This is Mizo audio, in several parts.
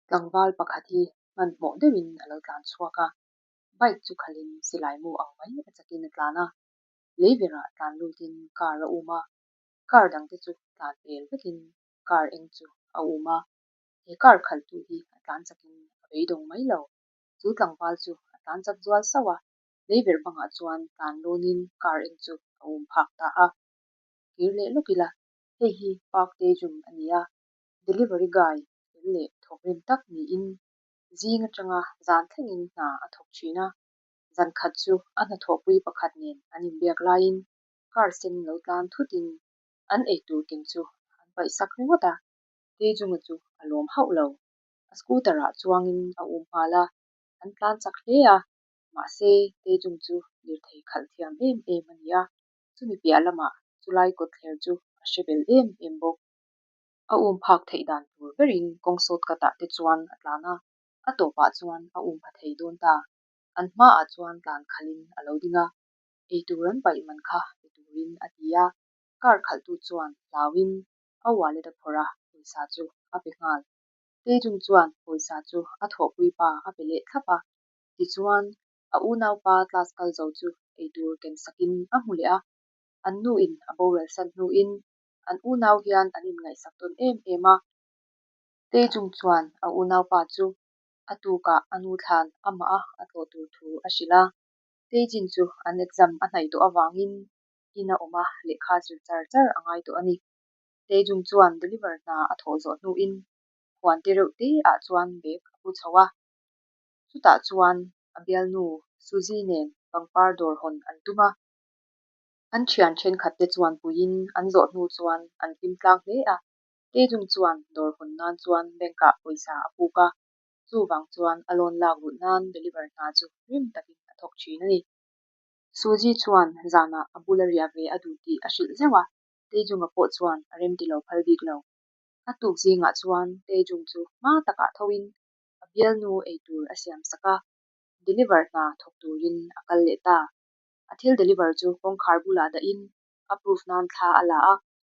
Tlangval pakhat hi hmanhmawh deuhin a lo tlan chhuak a, bike chu khalhin silai mu ang mai a chakin a tlan a, leiverah tlan lutin car a um a, car dangte chu tlan pel vekin car eng chu a um a, he car khalhtu hi a tlan chakin a beidawng mai lo, chu tlangval chu a tlan chak zual sauh a, leiverh bangah chuan tlan lawnin car eng chu a um phak ta a. Kir leh lawk ila, hei hi Park Taejung a ni a, delivery guy fel leh thawk rim tak niin zing atanga zan thlengin hna a thawk thin a. Zan khat chu a hnathawhpui pakhat nen an inbiak laiin car sen lo tlan thutin an eitur ken chu an paihsak ringawt a, Taejung-a chu a lawm hauh lo. A scooter-ah chuangin a um nghal a, an tlan chak hle a, mahse Taejung chu lirthei khalh thiam em em a ni a, chumi piah lamah chulai kawtthler chu a hre bel em em bawk. A um phak theih dan tur berin kawng sawt katah te chuan a tlan a, a tawpah chuan a um pha thei dawn ta. An hmaah chuan tlan khalhin a lo ding a, eitur an paih man kha pe turin a ti a, car khalhtu chuan hlauin a wallet a phawrh a, pawisa chu a pe nghal. Taejung chuan pawisa chu a thawhpui pa a pe leh thlap a, tichuan a unaupa class kal zo chu eitur ken sakin a hmu leh a, an nuin a boral san hnuin an unau hian an inngaihsak tawn em em a. Taejung chuan a unaupa chu a tukah a nu thlan amah a a tlawh tur thu a hrilh a. Taejin chu an exam a hnaih tawh avangin in a awm a, lehkha zir char char a ngai tawh a ni. Taejung chuan deliver hna a thawh zawh hnuin huan te reuh te ah chuan bag a pu chho a. Chutah chuan a bialnu Suzy nen pangpar dawr hawn an tum a. An thian thenkhat te chuan puiin an zawh hnu chuan an hlim tlang hle a. Taejung chuan dawr hawn nan chuan bank ah pawisa a puk a, chuvang chuan a loan lak rulh nan deliver hna chu rim takin a thawk thin a ni. Suzy chuan zanah a bula riah ve a duh tih a hrilh zeuh a, Taejung-a pawh chuan a remti lo phal bik lo. A tuk zingah chuan Taejung chu hma takah thoin a bialnu eitur a siam sak a, deliver hna thawk turin a kal leh ta. A thil deliver chu kawngkhar bulah dahin a proof nan thla a la a,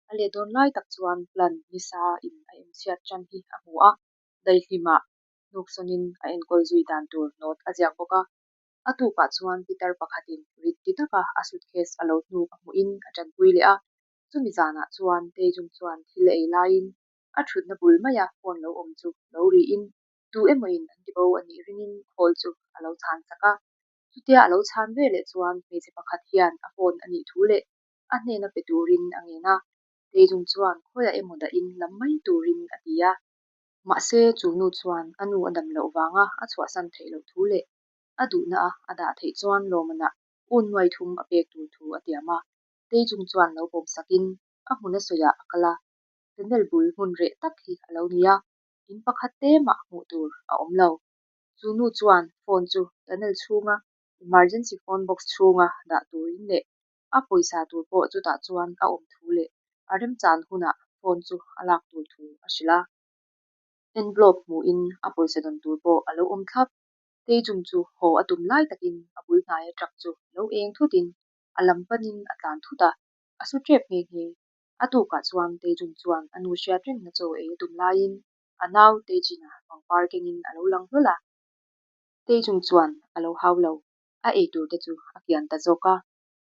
a let dawn lai tak chuan plan nisa in a enchhiat tan hi a hmu a, daihlimah hnuk sawnin a enkawl zui dan tur note a ziak bawk a. A tukah chuan pitar pakhatin rit ti taka a suitcase a lo hnuk a hmuhin a tanpui leh a, chumi zanah chuan Taejung chuan thil ei laiin a thutna bul maia phone lo awm chu lo riin tu emawin an tibo a nih ringin call chu a lo chhan sak a. Chutia a lo chhan veleh chuan hmeichhe pakhat hian a phone a nih thu leh a hnena pe turin a ngen a, Taejung chuan khawiah emaw dahin lam mai turin a ti a. Mahse chu nu chuan a nu a dam loh vanga a chhuahsan theih loh thu leh a duhna a a dah theih chuan lawmmanah un nuai thum a pek tur thu a tiam a. Taejung chuan lo pawm sakin a hmun a sawiah a kal a, tunnel bul hmun reh tak hi a lo ni a, in pakhat te mah hmuh tur a awm lo. Chu nu chuan phone chu tunnel chhunga emergency phone box chhunga dah turin leh a pawisa tur pawh chutah chuan a awm thu leh a remchan hunah phone chu a lak tur thu a hrilh a. Envelope hmuhin a pawisa dawn tur pawh a lo awm thlap. Taejung chu haw a tum lai takin a bul hnaia truck chu lo eng thutin a lam panin a tlan thut a, a su tep nghe nghe. A tukah chuan Taejung chuan a nu hriat rengna chaw ei a tum laiin a nau Taejin-a pangpar kengin a lo lang hlawl a. Taejung chuan a lo hau lo, a eitur te chu a kian ta zawk a.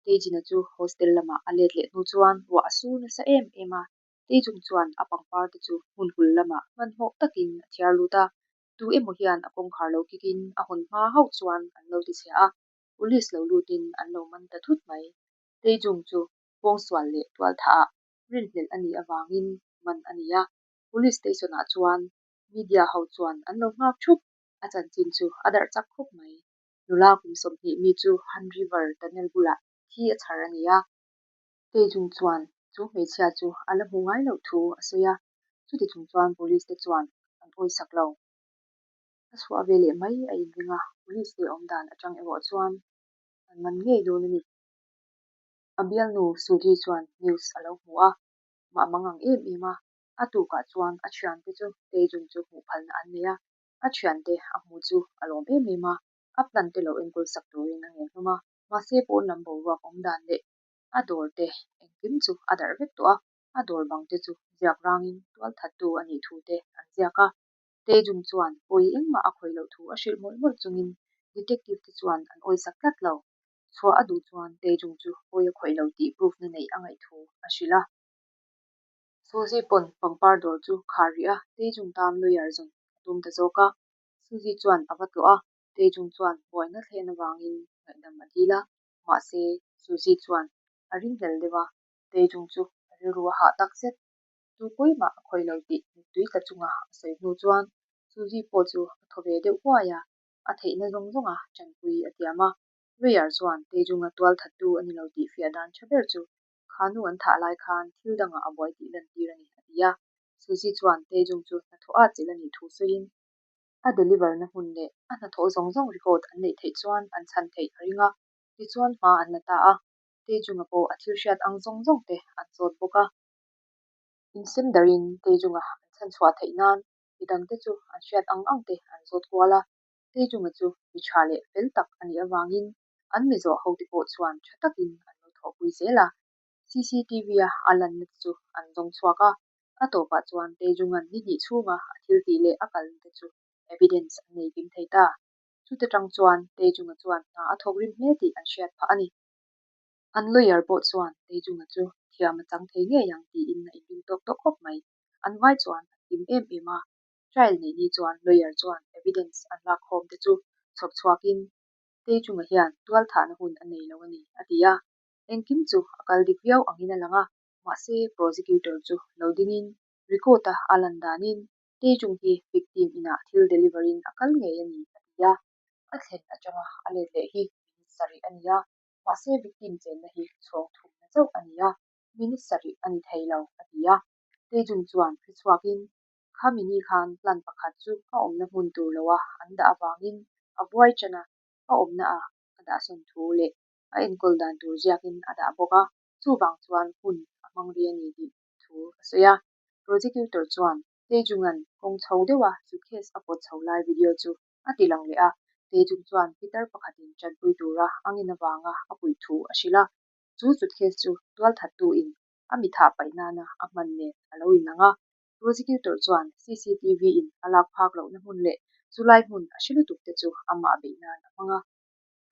Taejin-a chu hostel lamah a let leh hnu chuan ruah a sur nasa em em a, Taejung chuan a pangpar te chu hmun hul lamah hmanhmawh takin a thiar lut a. Tu emaw hian a kawngkhar lo kikin a hawn hma hauh chuan an lo tichhia a, police lo lutin an lo man ta thut mai. Taejung chu pawngsual leh tualthaah rinhlelh a nih avangin man a ni a, police station-ah chuan media ho chuan an lo nghak thup. A chanchin chu a darh chak khawp mai. Nula kum 20 mi chu Han River tunnel bulah thi a chhar a ni a. Taejung chuan chu hmeichhia chu a la hmu ngai loh thu a sawi a, chuti chung chuan police te chuan an awisak lo. A chhuah ve leh mai a inring a, police te awm dan atang erawh chuan an man ngei dawn a ni. A bialnu Suji chuan news a lo hmu a, mah mang ang em em a, a tukah chuan a thiante chu Taejung chu hmuh phalna an nei a, a thiante a hmu chu a lawm em em a, a plan te lo enkawl sak turin a ngen hlawm a, mahse pawn lam boruak awm dan leh a dawr te engkim chu a darh vek tawh a, a dawr bang te chu ziak rangin tualthattu a nih thu te an ziak a. Taejung chuan pawi engmah a khawih loh thu a hrilh mawlh mawlh chungin detective te chuan an awisak tlat lo. Chhuah a duh chuan Taejung chu pawi a khawih lo tih proof na neih a ngaih thu a hrilh a. Suzy pawn pangpar dawr chu khar rih a, Taejung tan lawyer zawn a tum ta zawk a. Suzy chuan a va tlawh a, Taejung chuan buaina thlen avangin ngaihdam a dil a, mahse Suzy chuan a ringhlel deuh a, Taejung chu a rilru a hah tak zet. Tu pawi mah a khawih lo tih mittui tla chunga a sawi hnu chuan Suzy pawh chu a thaw ve deuh huai a, a theihna zawng zawnga tanpui a tiam a. Lawyer chuan Taejunga tualthattu a ni lo tih fiah dan tha ber chu kha nu an thah lai khan thil dangah a buai tih lantir a ni, a ti a. Suzy chuan Taejung chu hnathawh a chilh a nih thu sawiin, a deliver na hmun leh a hnathawh zawng zawng record an neih theih chuan an chhan theih a ring a, tichuan hma an la ta a. Taejunga pawh a thil hriat ang zawng zawng te an zawt bawk a. Insem darin Taejunga an chhan chhuah theih nan midangte chu an hriat ang ang te an zawt kual a. Taejunga chu mi tha leh fel tak a nih avangin an mi zawh hote pawh chuan tha takin an lo thawhpui zel a. CCTV-a a lanna te chu an zawng chhuak a, a tawpah chuan Taejunga'n ni hnih chhunga a thil tih leh a kalna te chu evidence an nei kim thei ta. Chute tang chuan Taejunga chuan hna a thawk rim hle tih an hriat phah a ni. An lawyer pawh chuan Taejunga chu thiam a chang thei ngei ang tiin a inring tawk tawh khawp mai. An vai chuan an hlim em em a. Trial neih ni chuan lawyer chuan evidence an lak khawm te chu chhawp chhuakin Taejunga hian tualthahna hun a nei lo a ni, a ti a. Engkim chu a kal dik viau angin a lang a, mahse prosecutor chu lo dingin record-a a lan danin Taejung hi victim inah thil deliver in a kal ngei a ni, a ti a. A thlen atanga a let leh hi minute sarih a ni a, mahse victim chenna hi chhawng thumna chauh a ni a, minute sarih a ni thei lo, a ti a. Taejung chuan hre chhuakin khami ni khan plan pakhat chu a awmna hmun tur loa an dah avangin a vuai ṭan a, a awmna ah a dahsawn thu leh a enkawl dan tur ziakin a dah bawk a, chuvang chuan hun a hmang rih a ni tih thu a sawi a. Prosecutor chuan Taejung-a'n kawng chho deuha suitcase a pawt chho lai video chu a ti lang leh a, Taejung chuan pitar pakhatin tanpui tura a ngin avanga a puih thu a hrilh a, chu suitcase chu tualthattu-in a mi thah paih nana a hman nen a lo inang a. Prosecutor chuan CCTV-in a lak phak lohna hmun leh chulai hmun a hre lutuk te chu amah beih nan a hmang a.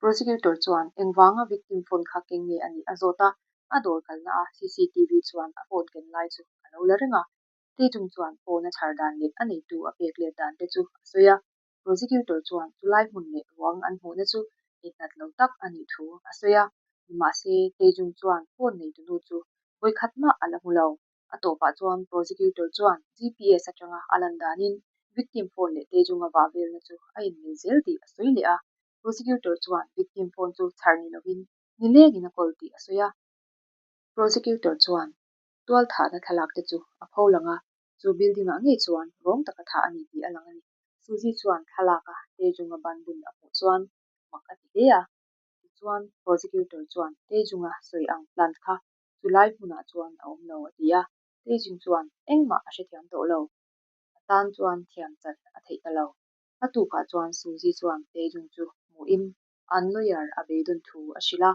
Prosecutor chuan engvanga victim phone kha keng nge a nih a zawt a, a dawr kalna a CCTV chuan a phone ken lai chu a lo la reng a. Taejung chuan phone a chhar dan leh a neitu a pek let dan te chu a sawi a. Prosecutor chuan chulai hmun leh ruang an hmuhna chu inhnat lo tak a nih thu a sawi a. Nimahse, Taejung chuan phone neitunu chu vawikhat mah a la hmu lo. A tawpah chuan prosecutor chuan GPS atanga a lan danin victim phone leh Taejung-a vah velna chu a inmil zel tih a sawi leh a. Prosecutor chuan victim phone chu chhar ni lovin nilengin a kawl tih a sawi a. Prosecutor chuan tual thahna thlalak te chu a pho lang a, chu building ah ngei chuan rawng taka thah a ni tih a lang a ni. Suzy chuan thlalak a Taejung-a ban bun a hmuh chuan mak a ti hle a. Tichuan prosecutor chuan Taejung-a sawi ang plant kha Chu lai hmunah chuan a awm lo a ti a, Teijing chuan engmah a hrethiam tawh lo. A tan chuan thiam chan a theih ta lo. A tukah chuan Suzy chuan Teijung chu hmuhin an lawyer a beidawn thu a hrilh a.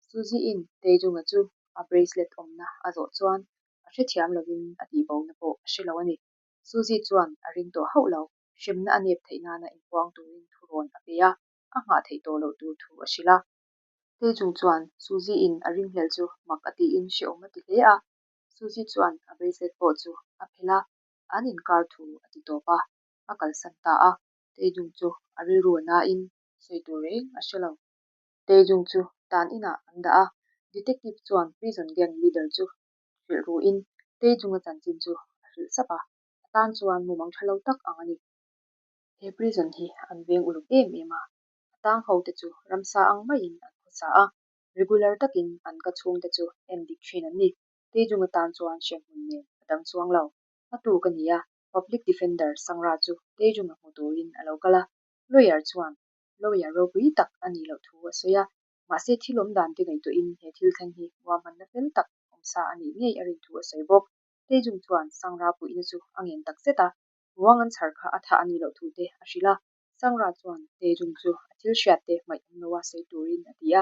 Suzy-in Teijunga chu a bracelet awmna a zawh chuan a hrethiam lovin a tihbona pawh a hre lo a ni. Suzy chuan a ring tawh hauh lo, hremna a nep theih nana inpuang turin thurawn a pe a, a nghah theih tawh loh tur thu a hrilh a. Taejung chuan Suzy-in a ringhlel chu mak a tiin hrehawm a ti hle a. Suzy chuan a bracelet pawh chu a phelh a, an inkar thu a ti tawp a, a kalsan ta a. Taejung chu a rilru a nain sawi tur reng a hre lo. Taejung chu tan inah an dah a, detective chuan prison gang leader chu hrilh ruin Taejung-a chanchin chu a hrilh sap a, a tan chuan mumang tha lo tak ang a ni. He prison hi an veng uluk em em a, A tang ho te chu ramsa ang maiin an khawsa a, regular takin an ka chhung te chu en dik thin an ni. Taejung atan chuan hremhmun nen a dang chuang lo. A tuk a ni a, Public Defender Sangra chu Taejunga hmu turin a lo kal a, lawyer chuan lawyer ropui tak a nih loh thu a sawi a, mahse thil awm dan te ngaihtuahin he thil thleng hi ruahmanna fel tak awmsa a nih ngei a rin thu a sawi bawk. Taejung chuan Sangra puihna chu a ngen tak zet a, ruang an chhar kha a thah a nih loh thu te a hrilh a. Sangra chuan Taejung chu a thil hriat te hmaih awm loa sawi turin a ti a.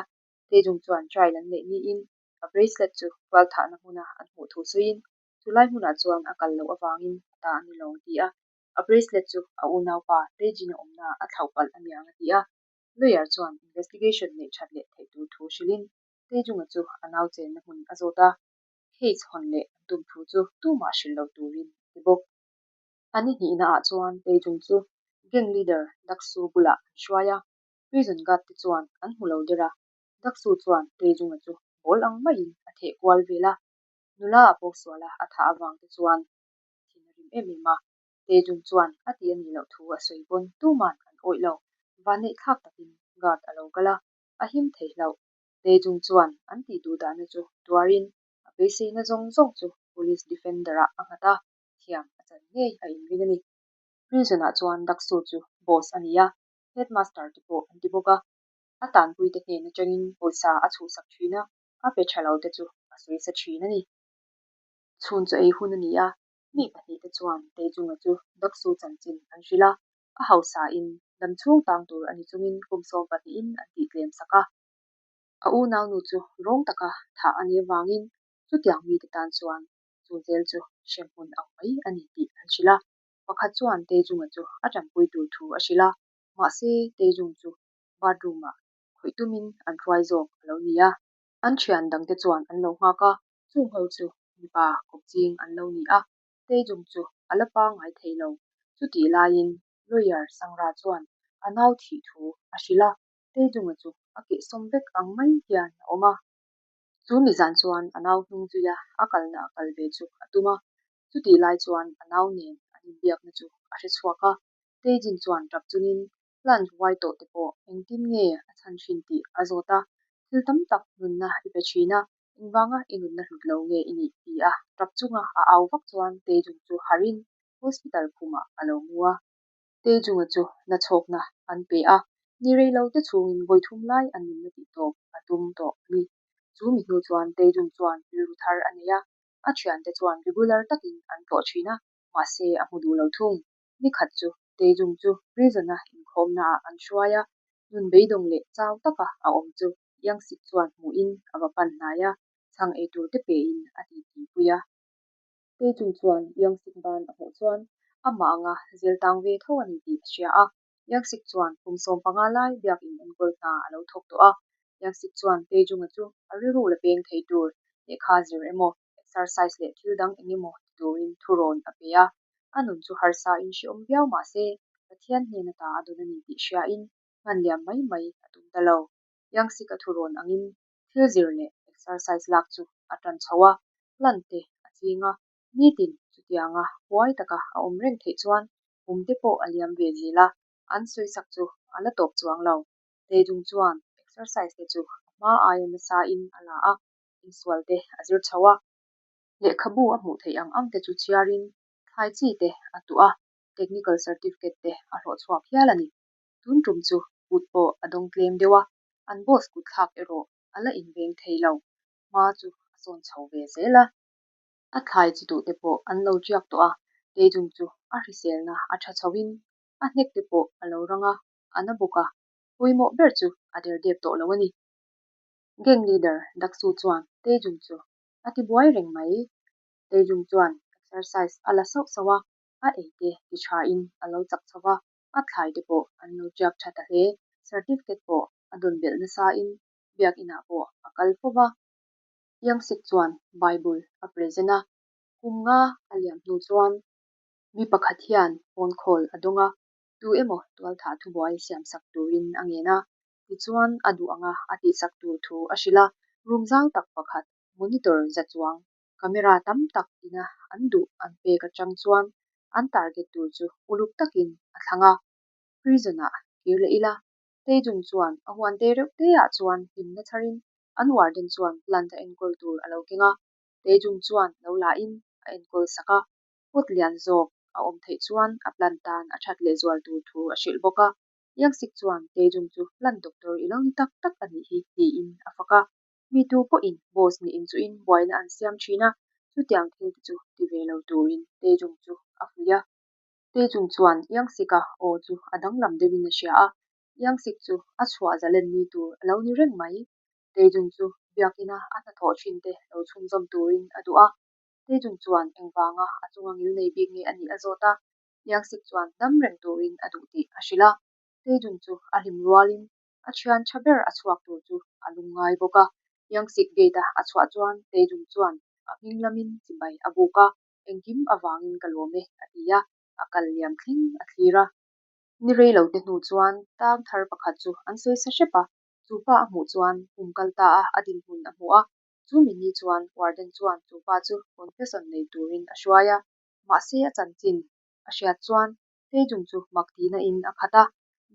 Taejung chuan trial an neih niin a bracelet chu tual thahna hmuna an hmuh thu sawiin chulai hmunah chuan a kal loh avangin a ta a ni lo a ti a. A bracelet chu a unaupa Taejin-a awmna a thlauh palh a niang a ti a. Lawyer chuan investigation neih that leh theih tur thu hrilhin Taejung-a chu a nau chenna hmun a zawt a. Case hawn leh an tum thu chu tumah hrilh loh turin a ti bawk. A ni hnihna ah chuan Taejung chu gang leader Daksu bulah an hruai a. Prison guard te chuan an hmu lo der a. Daksu chuan Taejung-a chu ball ang maiin a theh kual vel a. Nula a pawksual a a thah avang te chuan thin a rim em em a. Taejung chuan a ti a nih loh thu a sawi pawn tuman an awih lo. Vanneih thlak takin guard a lo kal a, a him thei hlauh. Taejung chuan an tih duh dahna chu tuarin a beiseina zawng zawng chu police defender-ah a nghat a, thiam a chan ngei a inring a ni. Prison-ah chuan Daksu chu boss a ni a, headmaster te pawh an ti bawk a. A tanpuite hnen atangin pawisa a chhuhsak thin a, a pe tha lo te chu a sawi sa thin a ni. Chhun chaw ei hun a ni a, mi pahnihte chuan Taejunga chu Daksu chanchin an hrilh a, a hausain dam chhung tang tur a ni chungin kum 12in an tihtlem sak a. A unaunu chu rawng taka thah a nih avangin chutiang mite tan chuan chu zel chu hremhmun ang mai a ni tih an hrilh a. Pakhat chuan Taejunga chu a tanpui tur thu a hrilh a, mahse Taejung chu bathroom-ah khawih tumin an hruai zawk a lo ni a. An thian dangte chuan an lo nghak a, chung ho chu mipa kawp ching an lo ni a, Taejung chu a la pangngai thei lo. Chutih laiin lawyer Sangra chuan a nau thih thu a hrilh a, Taejunga chu a kehsawm vek ang mai hian a awm a. Chu mi zan chuan a nau hnung zuia a kalna a kal ve chu a tum a, chutih lai chuan a nau nen an inbiakna chu a hre chhuak a. Taejin chuan tap chungin Plant huai tawh te pawh engtin nge a chhan thin tih a zawt a, thil tam tak nunna i pe thin a, engvanga i nunna hlut lo nge i nih ti a tap chunga a au vak chuan Taejung chu harhin hospital khumah a lo mu a. Taejunga chu nachhawkna an pe a, ni rei lo te chhungin vawi thum lai a nunna tih tawp a tum tawh a ni. Chu mi hnu chuan Taejung chuan rilru thar a nei a, a thiante chuan regular takin an tlawh thin a, mahse a hmu duh lo thung. Ni khat chu Taejung chu prison-a inkhawmnaah an hruai a, nun beidawng leh chau taka a awm chu Youngsik chuan hmuhin a va pan hnai a, chhang ei tur te pein a titi pui a. Taejung chuan Youngsik ban a hmuh chuan amah anga zel tang ve tho a ni tih a hria a. Youngsik chuan kum 15 lai biakin enkawl hna a lo thawk tawh a. Youngsik chuan Taejunga chu a rilru la peng thei tur lehkha zir emaw, exercise leh thil dang eng emaw ti turin thurawn a pe a. A nun chu harsa in hrehawm viau mah se, Pathian hnen ata a dawn a ni tih hriain hman liam mai mai a tum ta lo. Youngsik-a thurawn angin thil zir leh exercise lak chu a tan chho a, plant te a ching a, nitin chutianga huai taka a awm reng theih chuan kum te pawh a liam ve zel a, an sawisak chu a la tawp chuang lo. Taejung chuan exercise te chu a hma aia nasa in a la a, insual te a zir chho a. Lehkhabu a hmuh theih ang ang te chu chhiarin thlai chi te a tuah a, technical certificate te a hlawh chhuak hial a ni. Tun tum chu kut pawh a dawng tlem deuh a, an boss kut thlak erawh a la inveng thei lo. Hma chu a sawn chho ve zel a. A thlai chi duh te pawh an lo tiak tawh a, Taejung chu a hriselna a tha chhoin a hnek te pawh a lo rang a, a na bawk a, pawimawh ber chu a derdep tawh lo a ni. Gang leader Daksu chuan Taejung chu a ti buai reng mai. Taejung chuan exercise a la sauh sauh a, a ei te ti thain a lo chak chho va, a thlai te pawh an lo tiak tha ta hle. Certificate pawh a dawn belh nasain biakinah pawh a kal fo va. Youngsik chuan Bible a present a, kum nga a liam hnu chuan mi pakhat hian phone call a dawng a, tu emaw tualthah thubuai siamsak turin a ngen a, tichuan a duh anga a tihsak tur thu a hrilh a, room zau tak pakhat, monitor za chuang, camera tam tak ina an duh an pek atang chuan an target tur chu uluk takin a thlang a. Prison-ah kir leh ila, Taejung chuan a huan te reuh te ah chuan hlimna chharin an warden chuan plant a enkawl tur a lo keng a, Taejung chuan lo la in a enkawl sak a, pot lian zawk a awm theih chuan a plant tan a that lehzual tur thu a hrilh bawk a. Youngsik chuan Taejung chu plant doctor i lo ni tak tak a nih hi tiin a fak a. Mi tu pawhin boss nih inchuhin buaina an siam thin a, chutiang thil te chu ti ve lo turin Taejung chu a fuih a. Taejung chuan Youngsik-a aw chu a danglam deuhin a hria a, Youngsik chu a chhuah zalen ni tur a lo ni reng mai. Taejung chu biakina a hnathawh thin te lo chhunzawm turin a duh a. Taejung chuan engvanga a chunga ngil nei bik nge a nih a zawt a. Young-sik chuan dam reng turin a duh tih a hrilh a. Taejung chu a hlim rualin a thian tha ber a chhuak tur chu a lungngai bawk a. Young-sik gate-a a chhuah chuan Taejung chuan a hming lamin chibai a buk a, Engkim avangin ka lawm e, a ti a, a kal liam thleng a thlir a. Ni rei lo te hnu chuan tang thar pakhat chu an sawi sa hrep a, chu pa a hmuh chuan kum kal ta a a dinhmun a hmu a, chu mi ni chuan warden chuan chu pa chu confession nei turin a hruai a, mahse a chanchin a hriat chuan Taejung chu mak tihna in a khat a,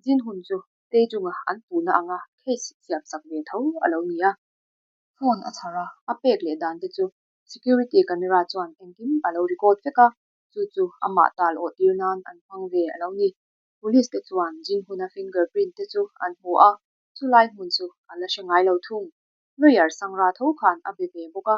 Jin Hun chu Taejunga an puhna anga case siam sak ve tho a lo ni a. Phone a chhar a, a pek leh dan te chu security camera chuan engkim a lo record vek a, chu chu amah tal awh tir nan an hmang ve a lo ni. Police te chuan Jin Hun-a finger print te chu an hmu a, chulai hmun chu a la hre ngai lo thung. Lawyer Sangra tho khan a be ve bawk a.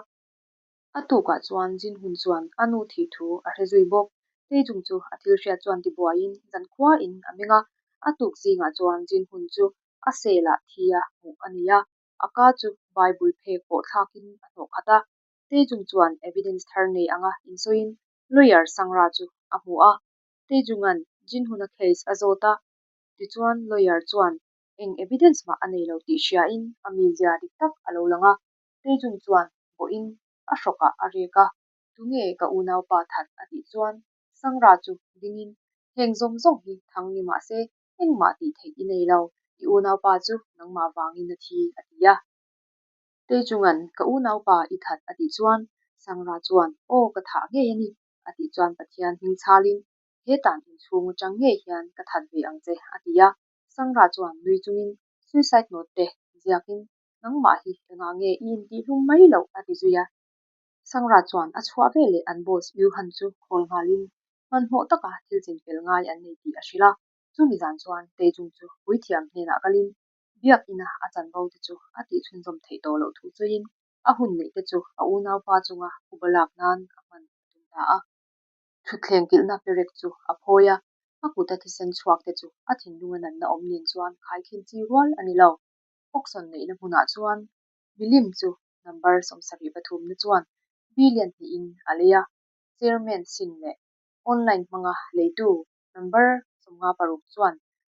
A tukah chuan Jin Hun chuan a nu thih thu a hre zui bawk. Taejung chu a thil hriat chuan tibuaiin zankhua in a meng a, a tuk zingah chuan Jin Hun chu a cell ah thi a hmuh a ni a, a ka chu Bible phek pawh thlakin a hnawh khat a. Taejung chuan evidence thar nei anga insawiin lawyer Sangra chu a hmu a. Taejunga'n Jin Hun-a case a zawt a, tichuan lawyer chuan eng evidence mah a nei lo tih hriain a mizia dik tak a lo lang a. Taejung chuan bawhin a hrawkah a rek a, Tunge ka unaupa that a tih chuan Sangra chu dingin heng zawng zawng hi thang ni mah se engmah tih theih i nei lo, i unaupa chu nangmah vangin a thi a ti a. Taejunga'n ka unaupa i that a tih chuan Sangra chuan aw ka thah ngei a ni a tih chuan Pathian hming chhalin he tan inchhung atang ngei hian ka that ve ang che a ti a. Sangra chuan nui chungin suicide note te ziakin nangmah hi engah nge i intihhlum mai loh a ti zui a. Sangra chuan a chhuah ve leh an boss Yuhan chu call nghalin hmanhmawh taka thil chinfel ngai an nei tih a hrilh a. Chumi zan chuan Taejung chu puithiam hnenah kalin biak ina a chanvo te chu a tih chhunzawm theih tawh loh thu sawiin a hun neih te chu a unaupa chunga phuba lak nan a hman a tum ta a. Thutthleng kilhna perek chu a phawi a, a kuta thisen chhuak te chu a thinlunga natna awm nen chuan khaikhin chi rual a ni lo. Auction neihna hmunah chuan milim chu number 73 na chuan billion hnihin a lei a, chairman sin leh online hmanga leitu number 56 chuan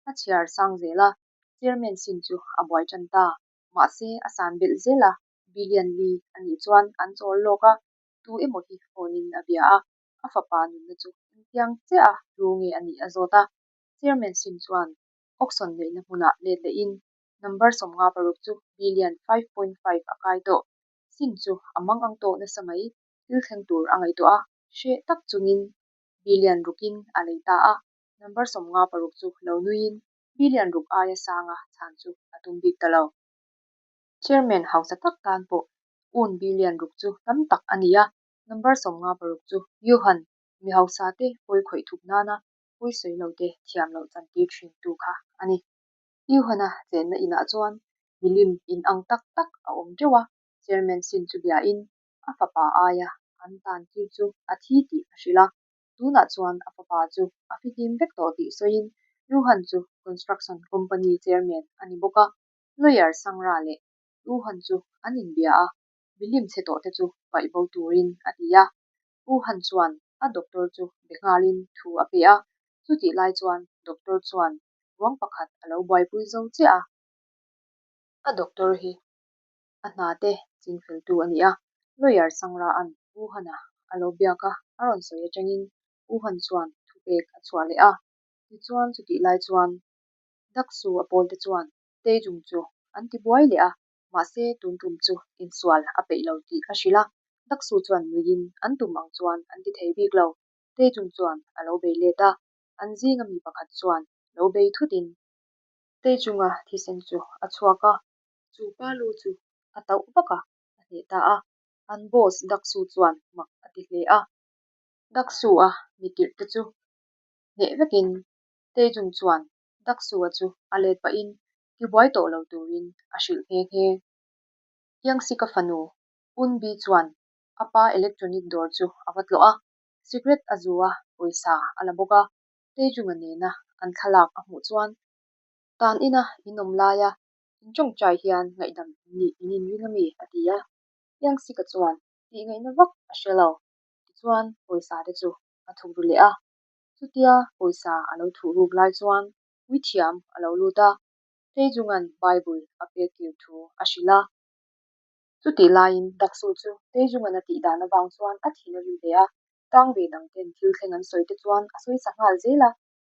a chhiar sang zel a, chairman sin chu a buai tan ta. Mahse a san belh zel a, billion li a nih chuan an chawl lawk a, tu emaw hi phone in a bia a, a fapa nunna chu engtiang chiah a hlu nge a nih a zawt a. Chairman Sim chuan auction neihna hmunah let lehin number 56 chu billion 5.5 a kai tawh. Sim chu a mang ang tawh nasa mai, thil thleng tur a ngaihtuah a, hreh tak chungin billion rukin a lei ta a, number 56 chu lo nuiin billion ruk aia sanga chhan chu a tum bik ta lo. Chairman hausa tak tan pawh un billion ruk chu tam tak a ni a, number 56 chu Yuhan mi hausa te pawi khawih thup nana pawi sawi lo te thiam loh chantir thin tu kha a ni. Yuhan-a chenna inah chuan milim in ang tak tak a awm teuh a, Chairman Sin chu biain a fapa aia an tan tir chu a thi tih a hrilh a, tunah chuan a fapa chu a fihlim vek tawh tih sawiin Yuhan chu construction company chairman a ni bawk a, lawyer Sangra leh Yuhan chu an inbia a, milim chhe tawh te chu paih bo turin a ti a. U Han chuan a doctor chu be nghalin thu a pe a, chutih lai chuan doctor chuan ruang pakhat a lo buaipui zo chiah a. A doctor hi a hna te chingfeltu a ni a, lawyer Sangra-a'n U Han-a a lo biak a, a rawn sawi atangin U Han chuan thupek a chhuah leh a. Tichuan chutih lai chuan Daksu a pawlte chuan Taejung chu an ti buai leh a, mahse tun tum chu insual a peih lo tih a hrilh a, Daksu chuan nuiin an tum ang chuan an ti thei bik lo. Taejung chuan a lo bei let a, an zinga mi pakhat chuan lo bei thutin Taejunga thisen chu a chhuak a, chu pa lu chu a tauh vak a, a hneh ta a, an boss Daksu chuan mak a ti hle a. Daksu-a mi tirh te chu hneh vekin Taejung chuan Daksua chu a let pahin tibuai tawh lo turin a hrilh nghe nghe. Yangsika fanu Unbi chuan a pa electronic dawr chu a va tlawh a, cigarette a zu a, pawisa a la bawk a. Taejunga nena an thlalak a hmuh chuan tan ina in awm laia in tawngtai hian ngaihdam in nih in inring a mi? a ti a. Yangsika chuan tih ngaihna vak a hre lo. Tichuan pawisa te chu a thuk ru leh a. Chutia pawisa a lo thuh ruk lai chuan puithiam a lo lut a, Taejung-a'n Bible a pek kir thu a hrilh a. Chutih laiin Daksu chu Taejung-a'n a tih dan avang chuan a thin a rim hle a, tang ve dang ten thil thleng an sawi te chuan a sawi sa nghal zel a.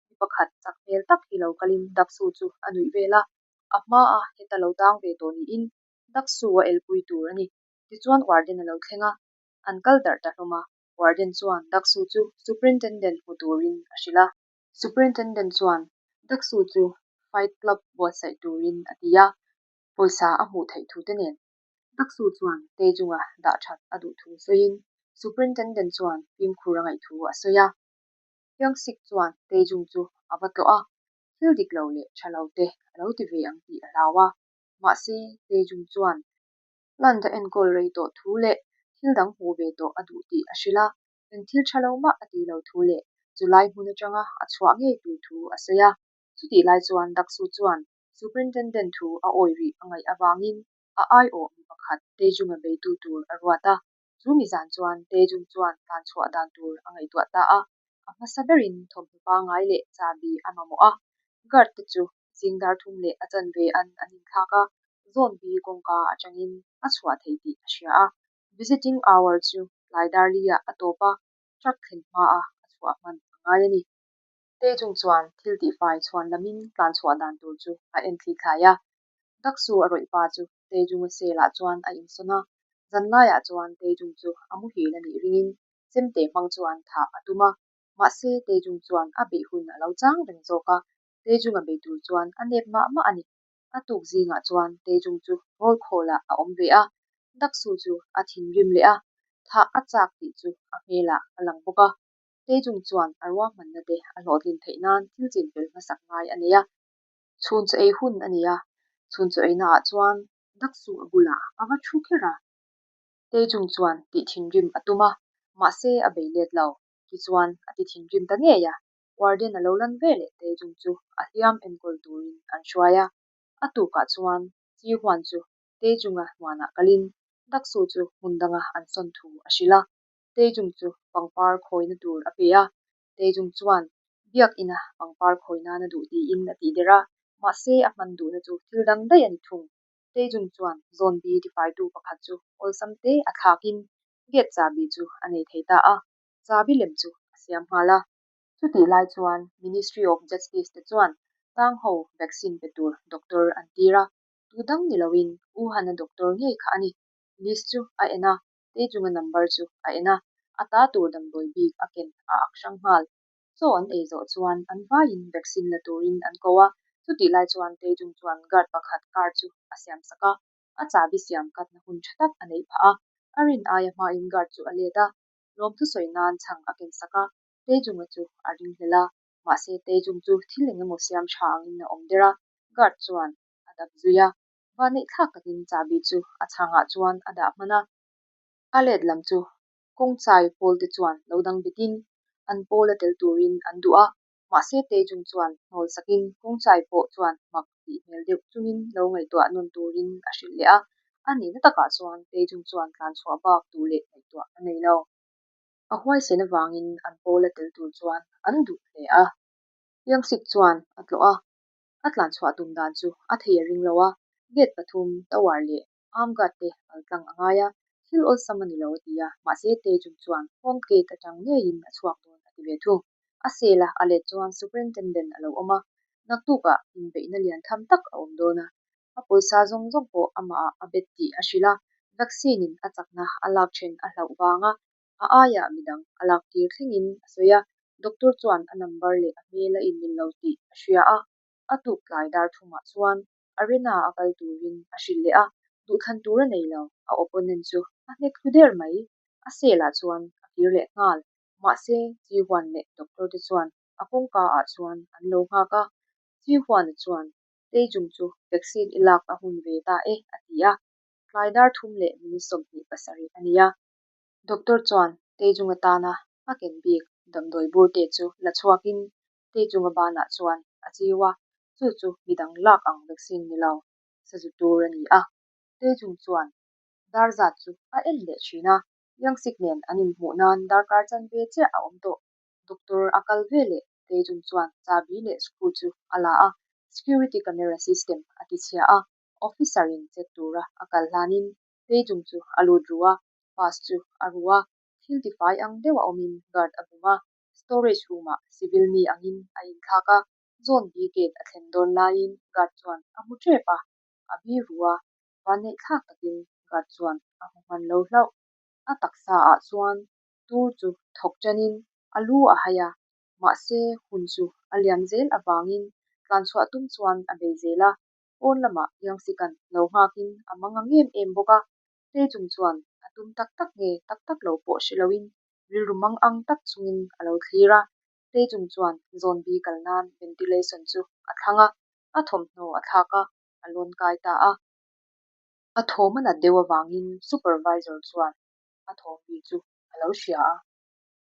Mi pakhat chak hmel tak hi lo kalin Daksu chu a nuih vel a, a hmaa heta lo tang ve tawh niin Daksu a elpui tur a ni. Tichuan Warden a lo thleng a, an kal darh ta hlawm a. Warden chuan Daksu chu Superintendent hmu turin a hrilh a. Superintendent chuan Daksu chu Fight Club buatsaih turin a ti a, pawisa a hmuh theih thu te nen. Daksu chuan Taejung-a dah that a duh thu sawiin Superintendent chuan fimkhur a ngaih thu a sawi a. Hyung-sik chuan Taejung chu a va tlawh a, thil dik lo leh tha lo te a lo ti ve ang tih a hlau a. Mahse, Taejung chuan Plant a enkawl rei tawh thu leh thil dang hmuh ve tawh a duh tih a hrilh a, eng thil tha lo mah a tih lo thu leh chulai hmun atanga a chhuah ngei tur thu a sawi a. Chutih lai chuan Daksu chuan Superintendent thu a awi rih a ngaih avangin a aiawh mi pakhat Taejung-a beitu tur a ruat a. Chu mi zan chuan Taejung chuan tlan chhuah dan tur a ngaihtuah ta a, a hmasa berin thawmhnaw pangngai leh chahbi a mamawh a, guard te chu zing dar thum leh a chanve an an inthlak a, zone B kawngka atangin a chhuah thei tih a hria a. Visiting hour chu tlai dar li ah a tawp a, truck thlen hma a a chhuah hman a ngai a ni. Taejung chuan thil tihfai chhuan lamin tlan chhuah dan tur chu a en thli thlai a. Daksu a rawih pa chu Taejung-a cell ah chuan a insawn a, zanlaiah chuan Taejung chu a muhil a nih ringin chemte hmang chuan thah a tum a. Mahse Taejung chuan a beih hun a lo chang reng zawk a, Taejung-a bei tur chuan a nep mah mah a ni. A tuk zingah chuan Taejung chu roll call-ah a awm ve a, Daksu chu a thinrim leh a, thah a chak tih chu a hmelah a lang bawk a. Taejung chuan a ruahmanna te a hlawhtlin theih nan thil chinfel hmasak ngai a nei a. Chhun chaw ei hun a ni a, chhun chaw eina ah chuan Daksu a bulah a va thu kher a. Taejung chuan tih thinrim a tum a, mahse a bei let lo. Tichuan a ti thinrim ta ngei a, Warden a lo lan ve leh Taejung chu a hliam enkawl turin an hruai a. A tukah chuan Chi Huan chu Taejung-a hnuanah kalin Daksu chu hmun danga an sawn thu a hrilh a. Taejung chu pangpar khawina tur a pe a, Taejung chuan biak ina pangpar khawi nan a duh tiin a tih der a, mahse a hman duhna chu thil dang daih a ni thung. Taejung chuan zawn bi tifaitu pakhat chu awlsam te a thlakin gate chahbi chu a nei thei ta a, chahbi lem chu a siam nghal a. Chutih lai chuan Ministry of Justice te chuan tang ho vaccine pe tur doctor an tir a, tu dang ni loin Wuhan-a doctor ngei kha a ni. List chu a en a, Taejung-a number chu a en a, a ta tur damdawi bik a ken a ak hrang nghal. Chaw an ei zawh chuan an vaiin vaccine la turin an ko a, chutih lai chuan Taejung chuan guard pakhat car chu a siam sak a, a chahbi siam katna hun tha tak a neih phah a, a rin aia hmain guard chu a let a, lawmthu sawi nan chhang a ken sak a, Taejung-a chu a ringhlel a, mahse Taejung chu thil eng emaw siam tha angin a awm der a, guard chuan a dap zui a, Vanneih thlak takin chahbi chu a chhangah chuan a dah hman a. A let lam chu kawngchai pawl te chuan lo dang betin an pawl a tel turin an duh a, mahse Taejung chuan hnawl sakin kawngchai pawh chuan mak tih hmel deuh chungin lo ngaihtuah nawn turin a hrilh leh a. A nihna takah chuan Taejung chuan tlanchhuah bak duh leh ngaihtuah a nei lo. A huaisen avangin an pawl a tel tur chuan an duh hle a. Youngsik chuan a tlawh a, A tlan chhuah tum dan chu a thei a ring lo a, gate pathum, tower leh arm guard te kal tlang a ngai a, thil awlsam a ni lo a ti a, mahse Taejung chuan front gate atang ngeiin a chhuak dawn a ti ve thung. A cell a a let chuan superintendent a lo awm a, naktukah inbeihna lian tham tak a awm dawn a, a pawisa zawng zawng pawh amahah a bet tih a hrilh a, vaccine in a chakna a lak then a hlauh vanga a aiah midang a lak tir thlengin a sawi a, doctor chuan a number leh a hmel a inmil lo tih a hria a, a tuk tlai dar thumah chuan arena a kal turin a hrilh leh a, duhthlan tur a nei lo, a opponent chu a hnek thlu der mai, a cell ah chuan a kir leh nghal, mahse Chi Huan leh doctor te chuan a kawngka ah chuan an lo nghak a, Chi Huan-a chuan Taejung chu vaccine i lak a hun ve ta e a ti a, tlai dar thum leh minute 27 a ni a. Doctor chuan Taejung atana a ken bik damdawi burte chu la chhuakin Taejunga banah chuan a chiu a, chu chu midang lak ang vaccine ni lo, sazu tur a ni a. Taejung chuan dar zat chu a en leh thin a, Youngsik nen an inhmuh nan darkar chanve chiah a awm tawh. Doctor a kal veleh Taejung chuan chabi leh screw chu a la a, security camera system a tichhia a, officer in check tura a kal hlanin Taejung chu a lut ru a, pass chu a ru a, thil tifai ang deuh a awmin guard a bum a, storage room ah civil mi angin a inthlak a, zone B gate a thlen dawn laiin guard chuan a hmu tep a, a bi ru a, vanneih thlak takin guard chuan a hmu hman lo hlauh. A taksa ah chuan tur chu thawk tanin a lu a hai a, mahse hun chu a liam zel avangin tlanchhuah tum chuan a bei zel a, pawn lamah Yangsikan lo nghakin a mangang em em bawk a, Taejung chuan a tum tak tak nge tak tak lo pawh hre loin rilru mangang tak chungin a lo thlir a, Taejung chuan zawn bi kal nan ventilation chu a thlang a, a thawmhnaw a thlak a, a lawn kai ta a. A thawm a nat deuh avangin supervisor chuan a thawm ri chu a lo hria a.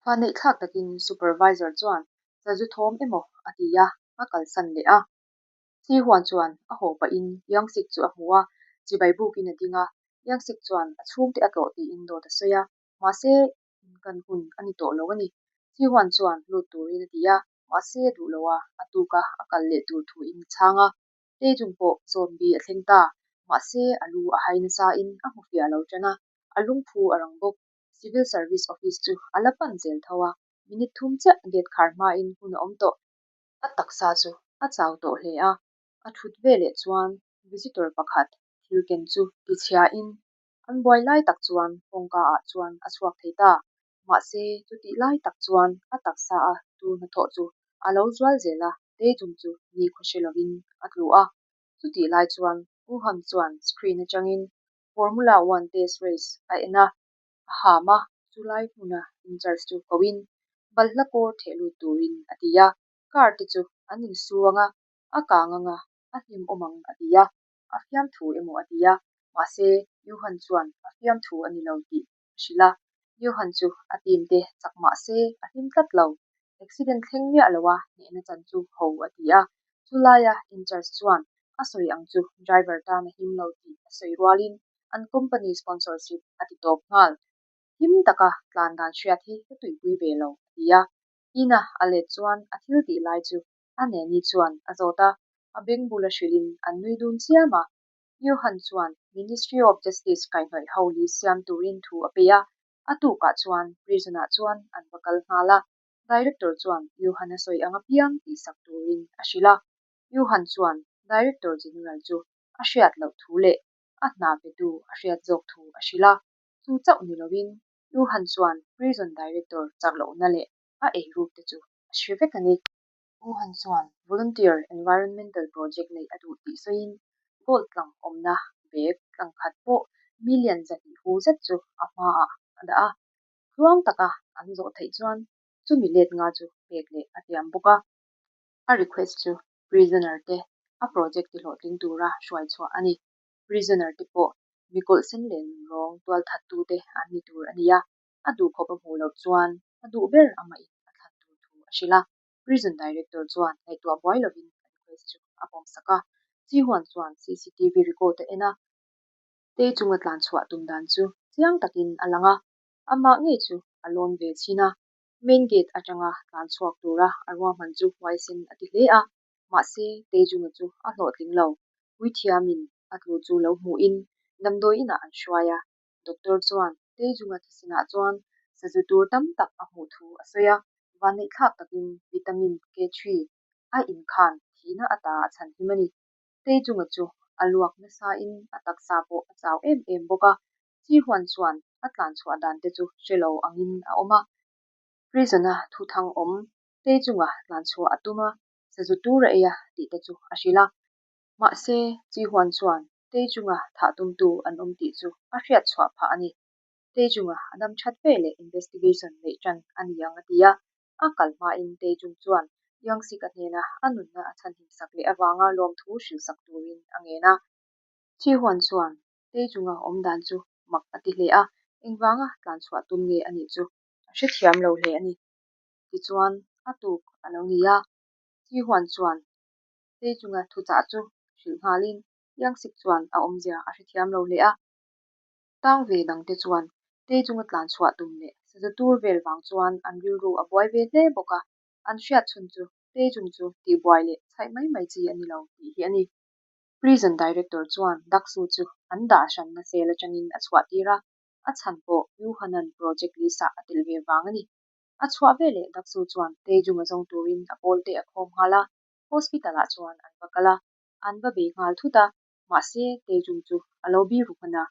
Vanneih thlak takin supervisor chuan sazu thawm emaw a ti a, a kalsan leh a. Sihuan chuan a haw pahin Youngsik chu a hmu a, chibai bukin a ding a. Youngsik chuan a chhungte a tlawh tiin dawt a sawi a, mahse inkan hun a ni tawh lo a ni. Sihuan chuan lut turin a ti a, mahse a duh lo a, a tuka a kal leh tur thuin a chhang a. Taejung pawh zawn bi a thleng ta, mahse a lu a hai nasain a hmu fiah lo tan a, a lungphu a rang bawk. Civil Service Office chu a la pan zel tho a, minute thum chiah gate khar hmain hun a awm tawh. A taksa chu a chau tawh hle a, a thut veleh chuan visitor pakhat thil ken chu tichhiain an buai lai tak chuan kawngka ah chuan a chhuak thei ta. Mahse, chutih lai tak chuan a taksa a tur hnathawh chu a lo zual zel a, Taejung chu nikhua hre lovin a tlu a. Chutih lai chuan Wuhan chuan screen atangin Formula One test race a en a, a ham a, chulai hmuna in-charge chu koin balhla kawr theh lut turin a ti a, car te chu an insu ang a, a kang ang a, a hlim awm ang a ti a, a fiamthu emaw a ti a, mahse Johan chuan a fiamthu a ni lo tih a hrilh a, Johan chu a team te chak mahse a hlim tlat lo, accident thleng miah lo a hnehna chan chu ho a ti a, chulaia in-charge chuan a sawi ang chu driver tan a him lo tih a sawi rualin an company sponsorship a ti tawp nghal. Him taka tlan dan hriat hi ka tuipui ve lo, a ti a. Ina a let chuan a thil tih lai chu a neni chuan a zawt a, a beng bula hrilhin an nui dun chiam a. Johan chuan Ministry of Justice kaihhnawih ho li siam turin thu a pe a, a tukah chuan prison-ah chuan an va kal nghal a. Director chuan Johan a sawi ang apiang tihsak turin a hrilh a. Johan chuan Director General chu a hriat loh thu leh a hna petu a hriat zawk thu a hrilh a, chu chauh ni loin Johan chuan prison director chak lohna leh a eiruk te chu a hre vek a ni. Johan chuan volunteer environmental project neih a duh tih sawiin gold tlang awmna bag tlang khat pawh million 200 hu zet chu a hmaah a dah a, tluang taka an zawh theih chuan chumi let nga chu pek leh a tiam bawk a. A request chu prisoner te a project tihlawhtling tura hruai chhuah a ni. Prisoner te pawh mi kawlhsen leh nunrawng tualthattu te an ni tur a ni a, a duhkhawp a hmuh loh chuan a duh ber amahin a thlan tur thu a hrilh a. Prison director chuan ngaihtuah buai lovin a request chu a pawmsak a. Chihuan chuan CCTV record a en a, Tei chunga tlan chhuah tum dan chu chiang takin a lang a, amah ngei chu a lawn ve chhin a. Main gate atanga tlan chhuak tura a ruahman chu huaisen a ti hle a, mahse Taejunga chu a hlawhtling lo. Puithiamin a tlu chu lo hmuhin damdawi inah an hruai a, doctor chuan Taejunga thisenah chuan sazu tur tam tak a hmuh thu a sawi a, vanneihthlak takin vitamin K3 a inkhan thihna ata a chhanhim a ni. Taejunga chu a luak nasain a taksa pawh a chau em em bawk a, Chihuan chuan a tlan chhuah dan te chu hre lo angin a awm a. Prison-a thuthang awm Taejunga tlan chhuah a tum a, sazu tur a ei a tih te chu a hrilh a. Mahse, Chihuan chuan Taejunga thah tumtu an awm tih chu a hriat chhuah phah a ni. Taejunga a dam that ve leh investigation neih tan a ni ang a ti a. A kal hmain Taejung chuan Youngsik-a hnena a nunna a chhanhim sak leh avanga lawmthu hrilhsak turin a ngen a. Chihuan chuan Taejunga awm dan chu mak a ti hle a, engvanga tlan chhuah tum nge a nih chu a hrethiam lo hle a ni. Tichuan, a tuk a lo ni a, Chihuan chuan Taejunga thuchah chu hrilh nghalin Youngsik chuan a awmzia a hrethiam lo hle a. Tang ve dangte chuan Taejunga tlan chhuah tum leh Saza tur vel vang chuan an rilru a buai ve hle bawk a, an hriat chhun chu Taejung chu tihbuai leh chhaih mai mai chi a ni lo tih hi a ni. Prison Director chuan Daksu chu an dah hranna cell atangin a chhuah tir a, a chhan pawh Yuhanan project list-ah a telh ve vang a ni. A chhuah veleh Daksu chuan Taejung a zawng turin a pawlte a khawm nghal a, hospital-ah chuan an va kal a, an va bei nghal thut a, mahse Taejung chu a lo biru hman a.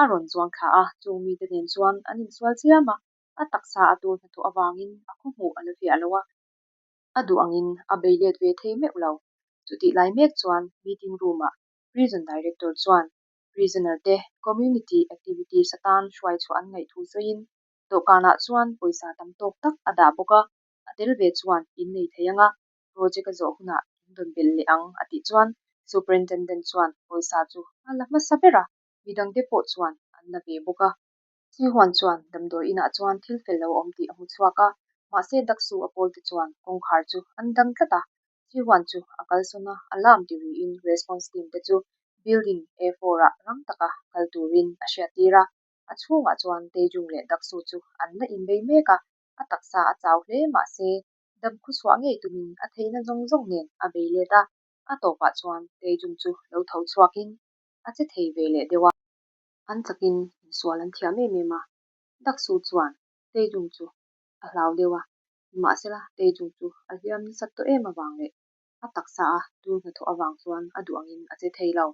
A rawn zuang thla a, chung mite nen chuan an insual chiam a, a taksa a tur hnathawh avangin a khawhmuh a la fiah lo a, a duh angin a bei let ve thei meuh lo. Chutih lai mek chuan meeting room-ah Prison Director chuan prisoner te community activities atan hruai chhuah an ngaih thu sawiin dawhkanah chuan pawisa tam tawk tak a dah bawk a, a tel ve chuan in nei thei ang a, project a zawh hunah in rawn belh leh ang a tih chuan Superintendent chuan pawisa chu a la hmasa ber a, midangte pawh chuan an la ve bawk a. Sihuan chuan damdawi inah chuan thil fel lo a awm tih a hmu chhuak a, mahse Daksu a pawlte chuan kawngkhar chu an dang tlat a. Sihuan chu a kalsawn a, alarm ti riin response team te chu building A4 ah rang taka kal turin a hriattir a. A chhungah chuan Taejung leh Daksu chu an la inbei mek a, a taksa a chau hle mahse dam khuchhuah ngei tumin a theihna zawng zawng nen a bei let a, a tawpah chuan Taejung chu lo tho chhuakin a che thei ve leh deuh a. An chakin insual an thiam em em a, Daksu chuan Taejung chu a hlau deuh a, nimahsela Taejung chu a hliam nasat tawh em avang leh a taksa a tur hnathawh avang chuan a duh angin a che thei lo.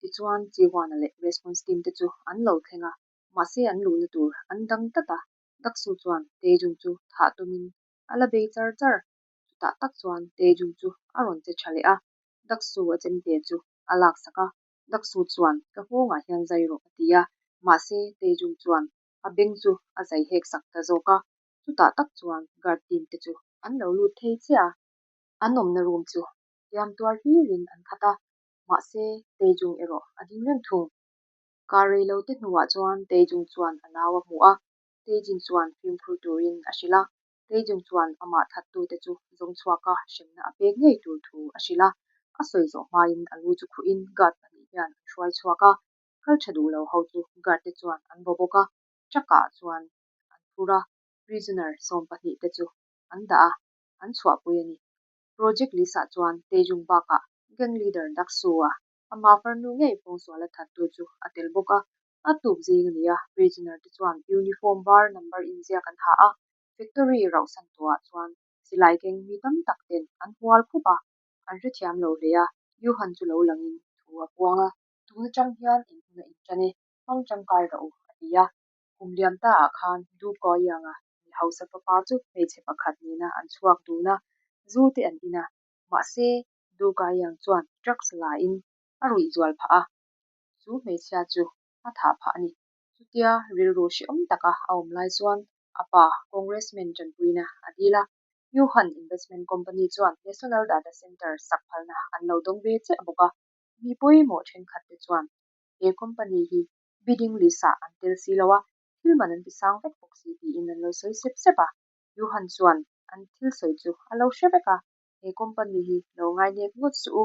Tichuan Chihuana leh response team te chu an lo thleng a, mahse an luhna tur an dang tlat a, Daksu chuan Taejung chu thah tumin a la bei char char. Chutah tak chuan Taejung chu a rawn che tha leh a, Daksu a chemte chu a laksak a, Daksu chuan ka nghawngah hian zai rawh a ti a, mahse Taejung chuan a beng chu a zai hek sak ta zawk a, chutah tak chuan guard team te chu an lo lut thei chiah a, an awmna room chu hliam tuar hlirin an khat a, mahse Taejung erawh a ding reng thung. Kar rei lo te hnuah chuan Taejung chuan a nau a hmu a, Taejin chuan fimkhur turin a hrilh a, Taejung chuan amah thattute chu zawng chhuaka hremna a pek ngei tur thu a hrilh a, a sawi zawh hmain a lu chu khuhin guard pahnih hian an hruai chhuak a, kal tha duh lo ho chu guard te chuan an vaw bawk a, truck ah chuan an phur a, prisoner 12 te chu an dah a, an chhuahpui a ni. Project list ah chuan Taejung bakah gang leader Daksu-a Ama farnu ngei pawngsual a thattu chu a tel bawk a, a tuk zing a ni a, prisoner te chuan uniform var number inziak an ha a, factory rauhsan tawhah chuan silai keng mi tam tak ten an hual khup a, an hrethiam lo hle a, Johan chu lo langin thu a puang a. Tun atang hian in hun a intan e, hmang tangkai rawh u, a ti a. Kum liam ta ah khan Du Guoyang-a mi hausa fapa chu hmeichhe pakhat nena an chhuak dun a, zu te an in a, mahse Du Guoyang chuan drugs la in a ruih zual phah a, chu hmeichhia chu a thah phah a ni. Chutia rilru hrehawm taka a awm lai chuan a pa Congressman tanpuina a dil a, Yuhan Investment Company chuan National Data Center sak phalna an lo dawng ve chiah bawk a, mi pawimawh thenkhat te chuan he company hi bidding list ah an tel si lo a, thil man an ti sang vek bawk si tiin an lo sawi sep sep a. Yuhan chuan an thil sawi chu a lo hre vek a, he company hi lo ngainep ngawt suh u,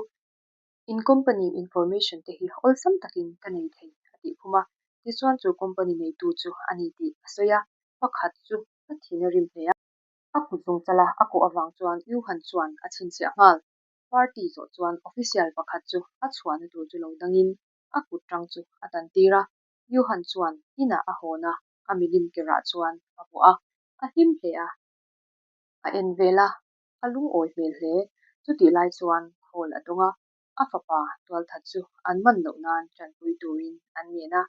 in company information te hi awlsam takin ka nei thei a tih khum a, tichuan chu company neitu chu a ni tih a sawi a, pakhat chu a thin a rim hle a. A kut zungchala a kawh avang chuan Yuhan chuan a chhinchhiah nghal. Party zawh chuan official pakhat chu a chhuahna tur chu lo dangin a kut tang chu a tan tir a, Yuhan chuan inah a hawn a, a milim kerah chuan a vuah a, a hlim hle a. A en vel a, a lungawi hmel hle. Chutih lai chuan khawl a dawng a, a fapa tualthat chu an man loh nan tanpui turin an ngen a.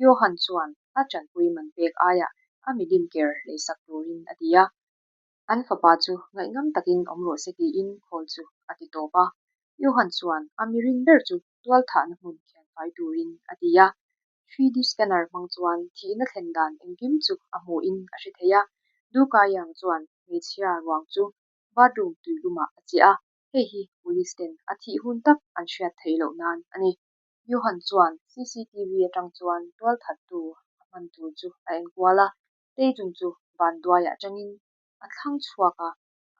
Johan chuan a tanpui man pek aiah a milim ker leisak turin a ti a. An fapa chu ngaihngam takin awm rawh se tiin khawl chu a ti tawp a. Johan chuan a mirin ber chu tualthahna hmun thianfai turin a ti a. 3D scanner hmang chuan thihna thlen dan engkim chu a hmuhin a hre thei a. Du Kaiyang chuan hmeichhia ruang chu bathroom tuilumah a chiah a, hei hi police ten a thih hun tak an hriat theih loh nan a ni. Johan chuan CCTV atang chuan tualthattu a hman tur chu a enkual a, Taejung chu vanduai atangin a thlang chhuak a,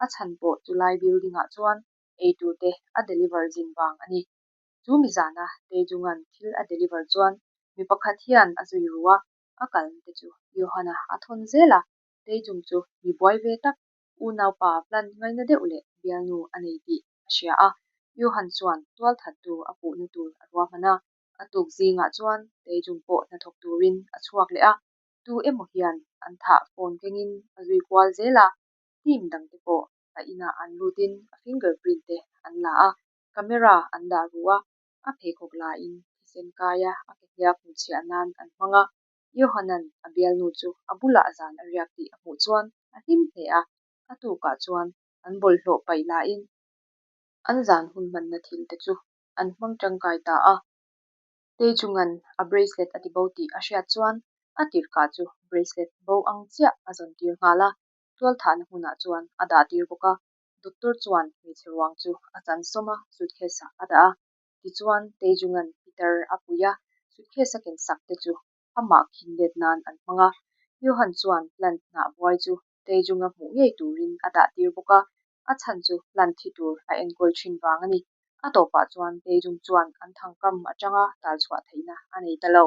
a chhan pawh chulai building ah chuan eitur te a deliver zin vang a ni. Chu mi zana Taejunga'n thil a deliver chuan mi pakhat hian a zui ru a, a kalna te chu Johan-a a thawn zel a. Taejung chu mi buai ve tak, unaupa plan ngaina deuh leh bialnu a nei tih a hria a. Johan chuan tualthattu a puhna tur a ruahman a. A tuk zingah chuan Taejung pawh hnathawk turin a chhuak leh a, tu emaw hian an thah phone kengin a zui kual zel a, team dangte pawh a inah an lutin a fingerprint te an la a, camera an dah ru a, a pheikhawk lain thisen kaia a ke hniak hmuchhiah nan an hmang a. Johanan a bialnu chu a bulah zan a riak tih a hmuh chuan a hlim hle a, a tukah chuan an bawlhhlawh paih lain an zan hun hmanna thil te chu an hmang tangkai ta a. Taejunga'n a bracelet a ti bo tih a hriat chuan a tirhkah chu bracelet bo ang chiah a zawn tir nghal a, tualthahna hmunah chuan a dah tir bawk a. Doctor chuan hmeichhe ruang chu a chan sawm a, suitcase ah a dah a. Tichuan Taejunga'n pitar a pui a, suitcase a ken sak te chu amah khin let nan an hmang a. Johan chuan plant hnah buai chu Taejunga hmuh ngei turin a dah tir bawk a, a chhan chu plant thi tur a enkawl thin vang a ni. A tawpah chuan Taejung chuan an thangkam atanga talchhuah theihna a nei ta lo.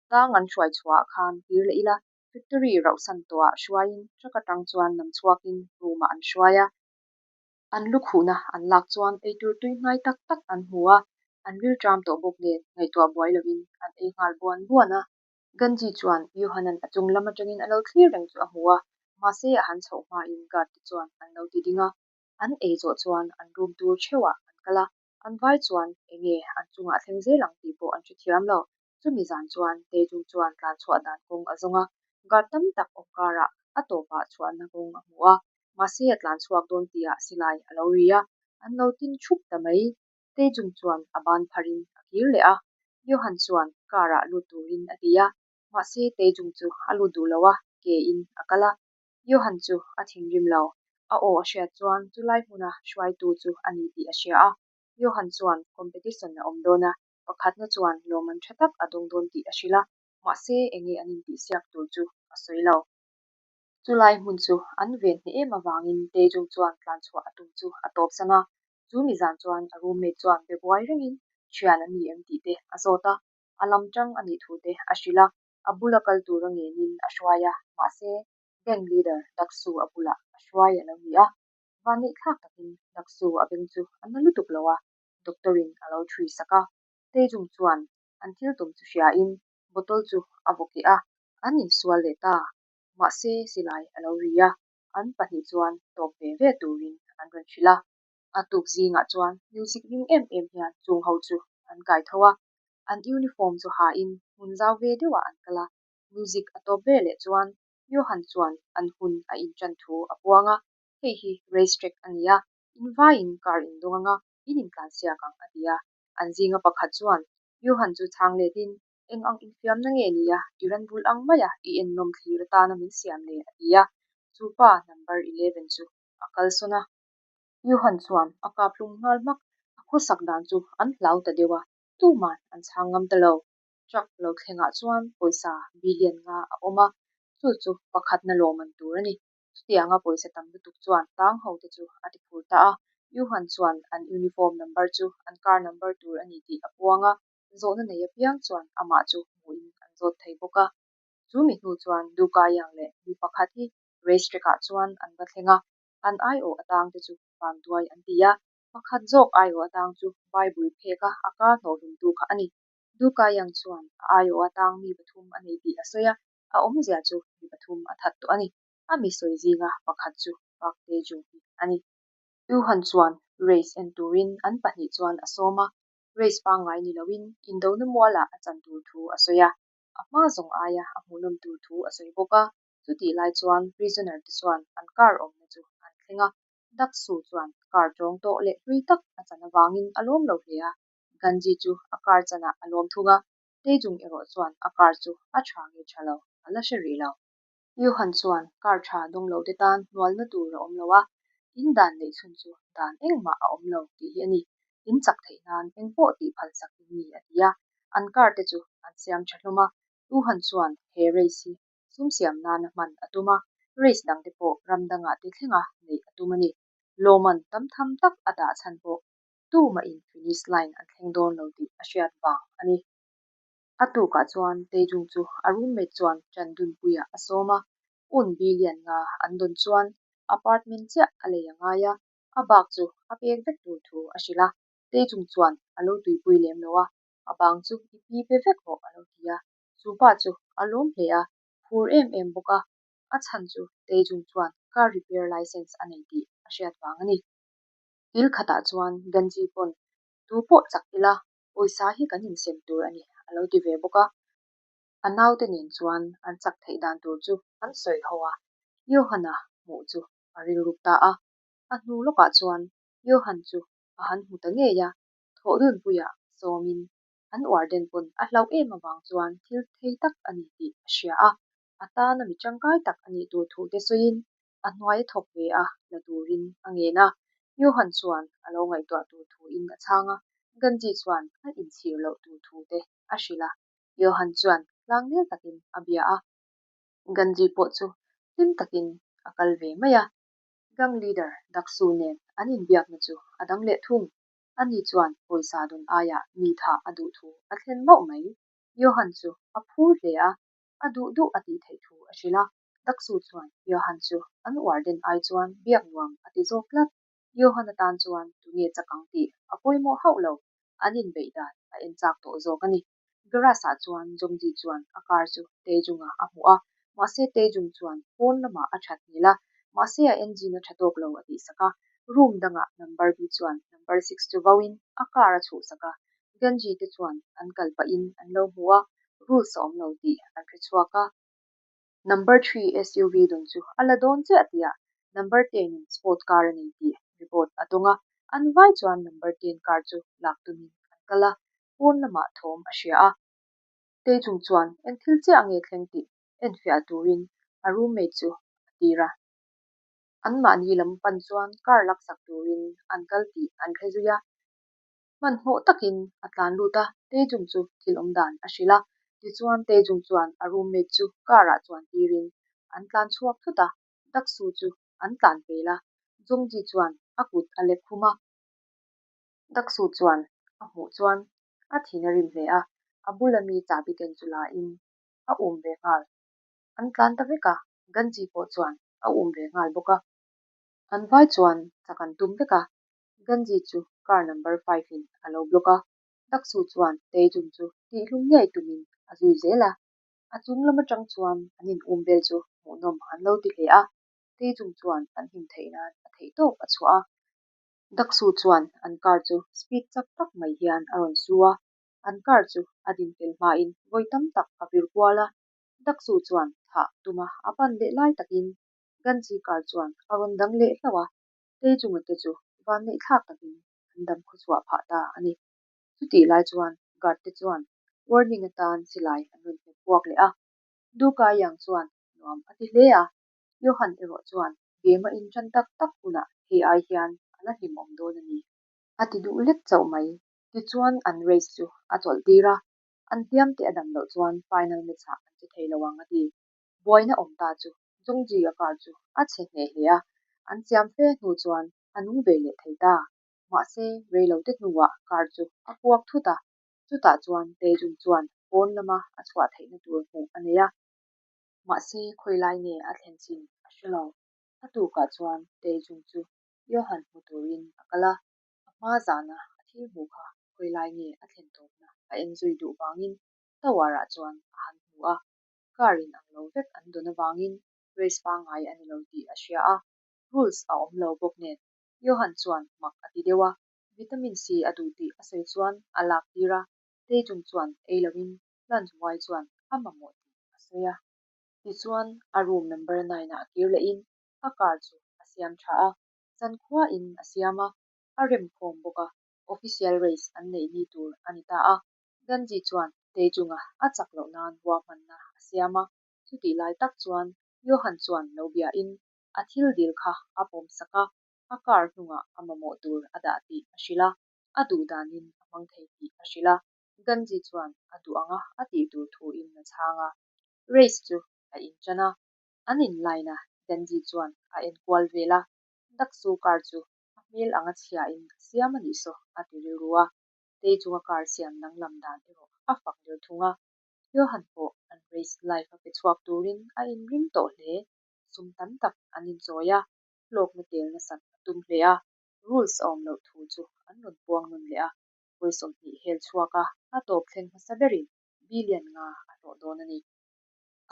Tang an hruai chhuahah khan kir leh ila, factory rauhsan tawhah hruaiin truck atang chuan lam chhuakin room-ah an hruai a. An lukhuhna an lak chuan eitur tui hnai tak tak an hmu a, an rilṭam tawh bawk nen ngaihtuah buai loin an ei nghal buan buan a. Ganji chuan Johanan a chung lam atangin a lo thlir reng chu a hmu a, mahse a han chhoh hmain guard te chuan an lo ti ding a. An ei zawh chuan an room tur theuhah an kal a, an vai chuan enge an chungah thleng zel ang tih pawh an hrethiam lo. Chumi zan chuan Taejung chuan tlan chhuah dan kawng a zawng a, guard tam tak awm karah a tawpah chhuahna kawng a hmu a, mahse a tlan chhuak dawn tihah silai a lo ri a, an lo tin thup ta mai. Taejung chuan a ban pharin a kir leh a, Johan chuan car ah lut turin a ti a, mahse Taejung chu a lut duh lo a, ke in a kal a. Johan chu a thinrim lo, a aw a hriat chuan chulai hmuna hruaitu chu a ni tih a hria a. Johan chuan competition a awm dawn a, pakhatna chuan lawmman tha tak a dawng dawn tih a hrilh a, mahse enge an intihsiak tur chu a sawi lo. Chulai hmun chu an ven hneh em avangin Taejung chuan tlanchhuah a tum chu a tawpsan a, chu mi zan chuan a roommate chuan be buai rengin thian an ni em tih te a zawt a, a lam tang a nih thu te a hrilh a, a bula kal tura ngenin a hruai a, mahse gang leader Daksu a bulah a hruai a lo ni a, vanneih thlak takin Daksu a beng chu a na lutuk lo a, doctor in a lo thui sak a, Taejung chuan an thil tum chu hriain bottle chu a vaw keh a, an insual leh ta. Mahse silai a lo ri a, an pahnih chuan tawp ve ve turin an rawn hrilh a. A tuk zingah chuan music ring em em hian chung ho chu an kai tho a, an uniform chu hain hmun zau ve deuhah an kal a. Music a tawp ve leh chuan Johan chuan an hun a inṭan thu a puang a, hei hi race track a ni a, invaiin car in dawng anga in intlansiak ang a ti a. An zinga pakhat chuan Johan chu chhang letin Eng ang infiamna nge nia i ran bul ang maia i ennawm thlir atana min siam le? a ti a, chu pa number 11 chu a kalsawn a. Johan chuan a kap hlum nghal hmak, a khawsak dan chu an hlau ta deuh a, tuman an chhang ngam ta lo. Truck lo thlengah chuan pawisa billion nga a awm a, chu chu pakhatna lawmman tur a ni. Chutianga pawisa tam lutuk chuan tang ho te chu a ti phur ta a, Johan chuan an uniform number chu an car number tur a ni tih a puang a, zawhna nei apiang chuan amah chu hmuhin an zawt thei bawk a. Chu mi hnu chuan Dukayang leh mi pakhat hi race track ah chuan an va thleng a, an aiawh atang te chu vanduai an ti a, pakhat zawk aiawh atang chu Bible phek a a ka hnawhhlumtu kha a ni. Dukayang chuan a aiawh atang mi pathum a nei tih a sawi a, a awmzia chu mi pathum a that tawh a ni. A mi sawi zinga pakhat chu Park Tae-jung hi a ni. Yuhan chuan race en turin an pahnih chuan a sawm a, race pangngai ni loin indona mualah a chan tur thu a sawi a, a hma zawng aia a hmuhnawm tur thu a sawi bawk a. Chutih lai chuan prisoner te chuan an car awmna chu an thleng a, Daksu chuan car tawng tawh leh hlui tak a chan avangin a lawm lo hle a, Ganji chu a car chanah a lawm thung a, Taejung erawh chuan a car chu a tha nge tha lo a la hre rih lo. Johan chuan car tha dawng lo te tan hnualna tur a awm lo a, in dan neih chhun chu dan engmah a awm lo tih hi a ni. In chak theih nan eng pawh tih phal sak in ni a ti a, an car te chu an siam tha hlawm a. Johan chuan he race hi sum siam nana hman a tum a, race dang te pawh ram dangah te thlenga neih a tum a ni. Lawman tam tham tak a dah chhan pawh tumah in finish line an thleng dawn lo tih a hriat vang a ni. A tukah chuan Taejung chu a roommate chuan ṭan dunpuiah a sawm a. Un billion nga an dawn chuan apartment chiah a lei a ngai a, a bak chu a pek vek tur thu a hrilh a. Teichung chuan a lo tuipui lem lo a, a bang chu i pi pe vek rawh a lo ti a. Chu pa chu a lawm hle a, phur em em bawk a, a chhan chu Teichung chuan car repair license a nei tih a hriat vang a ni. Kil khatah chuan Ganji pawn tu pawh chak ila pawisa hi kan insem tur a ni a lo ti ve bawk a. A naute nen chuan an chak theih dan tur chu an sawi ho a, Johan-a hmuh chu a rilruk ta a. A hnu lawkah chuan Johan chu a han hmu ta ngei a, thawhdunpuiah sawmin an warden pawn a hlauh em avang chuan thil thei tak a ni tih a hria a, a tana mi tangkai tak a nih tur thu te sawiin a hnuai a thawk ve a la turin a ngen a. Johan chuan a lo ngaihtuah tur thuin a chhang a, Ganji chuan a inchhir loh tur thu te a hrilh a. Johan chuan tlangnel takin a bia a. Ganji pawh chu hlim takin a kal ve mai a. Gang leader Daksu nen an inbiakna chu a dang leh thung. Ani chuan pawisa dawn aiah mi thah a duh thu a thlen mauh mai. Johan chu a phur hle a, a duh duh a tih theih thu a hrilh a. Daksu chuan Johan chu an warden ai chuan biak nuam a ti zawk tlat. Johan atan chuan tunge chak ang tih a pawimawh hauh lo, an inbeih dan a en chak tawh zawk a ni. Garage ah chuan Jongji chuan a car chu Taejung-a a hmuh a, mahse Taejung chuan pawn lamah a that hmel a, mahse a engine a tha tawk lo a tihsak a. Room dangah number bi chuan number six chu vauin a car a chhuhsak a, Ganji te chuan an kal pahin an lo hmu a, rules a awm lo tih an hre chhuak a. Number three SUV dawn chu a la dawn chiah tihah number ten in sport car a nei tih report a dawng a, an vai chuan number ten car chu lak tumin an kal a, pawn lamah thawm a hria a. Teichung chuan eng thil chiah nge thleng tih enfiah turin a roommate chu a tir a. Anmahni lam pan chuan car laksak turin an kal tih an hre zui a. Hmanhmawh takin a tlan lut a, Taejung chu thil awm dan a hrilh a. Tichuan Taejung chuan a roommate chu car ah chuan tirin an tlan chhuak thut a, Daksu chu an tlan pel a, Jongji chuan a kut a lek khum a. Daksu chuan a hmuh chuan a thin a rim hle a, a bula mi chahbi ken chu la in a um ve nghal. An tlan ta vek a, Ganji pawh chuan a um ve nghal bawk a. An vai chuan chak an tum vek a, Ganji chu car number five in a lo block a, Daksu chuan Taejung chu tihhlum ngei tumin a zui zel a. A chung lam atang chuan an in um vel chu hmuhnawm an lo ti hle a, Taejung chuan an him theih nan a theih tawp a chhuah a. Daksu chuan an car chu speed chak tak mai hian a rawn su a, an car chu a din fel hmain vawi tam tak a vir kual a. Daksu chuan thah tuma a pan leh lai takin Ganji car chuan a rawn dang leh hlauh a, Teichunga te chu vanneih thlak takin an dam khawchhuah phah ta a ni. Chutih lai chuan guard te chuan warning atan silai an rawn hmet puak leh a. Duka Yang chuan nuam a ti hle a, Johan erawh chuan game a inṭan tak tak hunah hei ai hian a la hlimawm dawn a ni. A ti duh lek chauh mai. Tichuan an race chu a chawlh tir a, an hliam te a dam loh chuan final match ah an che thei lo ang a ti. Buaina awm ta chu Jongji a car chu a chhe hneh hle a, an siam fe hnu chuan a nung ve leh thei ta. Mahse, reilote hnuah car chu a puak thut a, chutah chuan Taejung chuan pawn lama a chhuah theihna tur hmuh a nei a. Mahse, khawilai nge a thlen chin a hre lo. A tukah chuan Taejung chu Johan hmu turin a kal a, a hma zana a thil hmuh kha khawilai nge a thlen tawpna a en zui duh vangin Tower-ah chuan a han hmu a. Car in ang lo vek an dawn avangin race pangngai a ni lo tih a hria a, rules a awm lo bawk nen Johan chuan mak a ti deuh a, vitamin C a duh tih a sawi chuan a lak tir a, Taejung chuan ei loin lunch buai chuan a mamawh tih a sawi a. Tichuan a room number nine ah kir lehin a car chu a siam tha a, zankhua in a siam a, a rem khawm bawk a, official race an neih ni tur a ni ta a. Ganji chuan Taejunga a chak loh nan ruahmanna a siam a, chutih lai tak chuan Johan chuan lo biain a thil dil kha a pawm sak a, a car hnungah a mamawh tur a dah tih a hrilh a, a duh danin a hmang thei tih a hrilh a, Ganji chuan a duh anga a tih tur thuin a chhang a. Race chu a inṭan a, an in line a, Ganji chuan a enkual vel a, Daksu car chu a hmel anga chhiain a siam a nih saw a ti rilru a. Teichunga car siam danglam dan erawh a fak der thung a, Johan pawh an race live a pe chhuak turin a inring tawh hle. sum tam tak an inchawi a, hlawkna tel nasat a tum hle a, rules a awm loh thu chu an rawn puang nawn leh a, vawi 20 hel chhuak a, a tawp thleng hmasa berin billion nga a hlawh dawn a ni.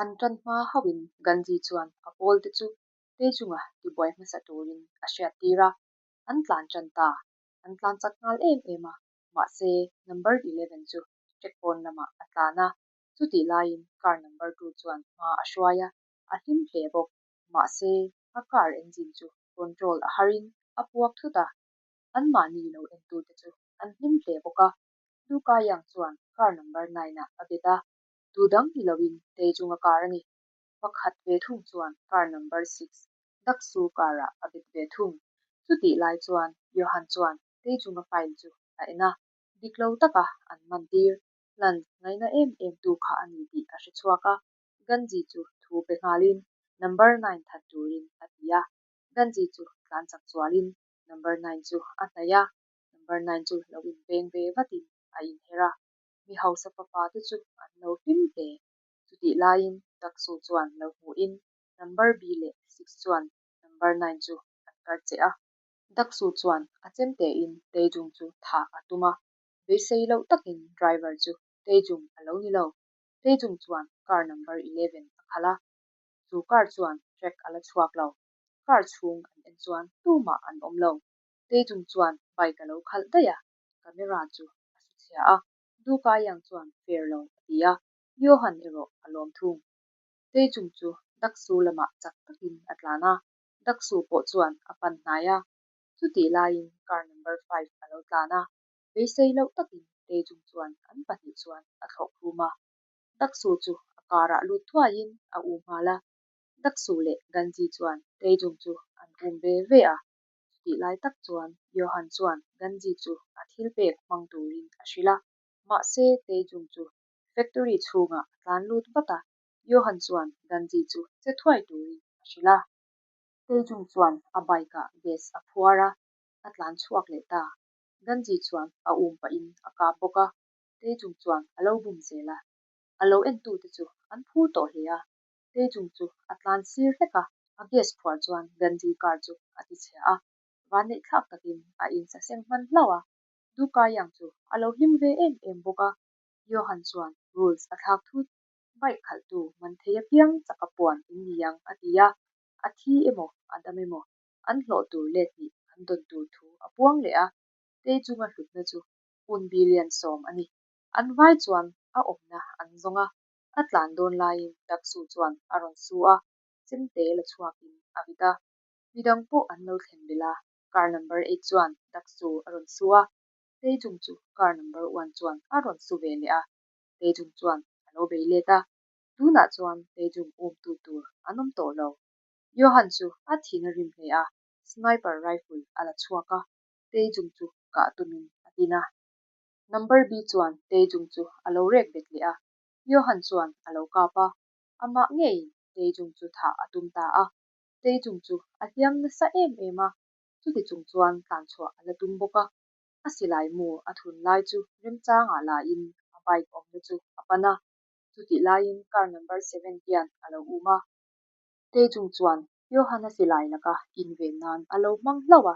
An tan hma hauhin Gandhi chuan a pawlte chu Teichunga tibuai hmasa turin a hriattir a, an tlan tan ta. An tlan chak nghal em em a, mahse number 11 chu track pawn lamah a tlan a, chutih laiin car number 2 chuan hma a hruai a, a hlim hle bawk. Mahse a car engine chu control a harin a puak thut a, anmahni lo entute chu an hlim hle bawk a. Luka Yang chuan car number 9 ah a bet a, tu dang ni loin Teichunga car a ni. Pakhat ve thung chuan car number 6 Daksu car ah a bet ve thung. Chutih lai chuan Johan chuan Teichunga file chu a en a, dik lo taka an man tir. Lan ngaina em em tu kha a ni tih a hre chhuak a, Ganji chu thu pe nghalin number 9 that turin a ti a. Ganji chu tlan chak chualin number 9 chu a hnaih a, number 9 chu lo inveng ve vatin a inher a. Mi hausa fapa te chu an lo hlim hle. Chutih laiin Daksu chuan lo hmuhin number B leh 6 chuan number 9 chu an kar che a. Daksu chuan a chemtein Taejung chu thah a tum a, beisei loh takin driver chu Taejung a lo ni lo. Taejung chuan car number 11 a khalh a, chu car chuan track a la chhuak lo. Car chhung an en chuan tumah an awm lo. Taejung chuan bike a lo khalh daih a, camera chu a su chhia a, Duka Yang chuan fair lo a ti a, Johan erawh a lawm thung. Taejung chu Daksu lamah chak takin a tlan a, Daksu pawh chuan a pan hnai a. Chutih laiin car number 5 a lo tlan a, beisei loh takin Taejung chuan an pahnih chuan a thlawh khum a. Daksu chu a car ah lut thuaiin a um nghal a. Daksu leh Ganji chuan Taejung chu an um ve ve a. Chutih lai tak chuan Johan chuan Ganji chu a thil pek hmang turin a hrilh a, mahse Taejung chu factory chhungah a tlan lut vat a, Johan chuan Ganji chu che thuai turin a hrilh a. Taejung chuan a bike ah gas a phuar a, a tlan chhuak leh ta. Ganji chuan a um pahin a kap bawk a, Taejung chuan a lo bum zel a. A lo entute chu an phur tawh hle a, Taejung chu a tlan sir hlek a, a gas phuar chuan Ganji car chu a ti chhia a, vanneih thlak takin a insaseng hman hlauh a. Duka Yang chu a lo hlim ve em em bawk a, Johan chuan rules a thlak thut. Bike khalhtu man thei apiang chaka puan in ni ang a ti a, a thi emaw a dam emaw an hlawh tur let hnih an dawn tur thu a puang leh a, Taejunga hlutna chu un billion 10 a ni. An vai chuan a awmna an zawng a, a tlan dawn laiin Daksu chuan a rawn su a, chemte la chhuakin a vit a. Midang pawh an lo thlen belh a, car number 8 chuan Daksu a rawn su a, Taejung chu car number 1 chuan a rawn su ve leh a, Taejung chuan a lo bei let a. Tunah chuan Taejung um tu tur an awm tawh lo. Johan chu a thin a rim hle a, sniper rifle a la chhuak a, Taejung chu kah tumin a tin a. Number B chuan Taejung chu a lo rek bet leh a, Johan chuan a lo kap a, amah ngeiin Taejung chu thah a tum ta a. Taejung chu a hliam nasa em em a, chuti chung chuan tlan chhuah a la tum bawk a. A silai mu a thun lai chu remchangah lain a bike awmna chu a pan a, chutih laiin car number 7 hian a lo um a. Taejung chuan Johan-a silai laka inven nan a lo hmang hlauh a,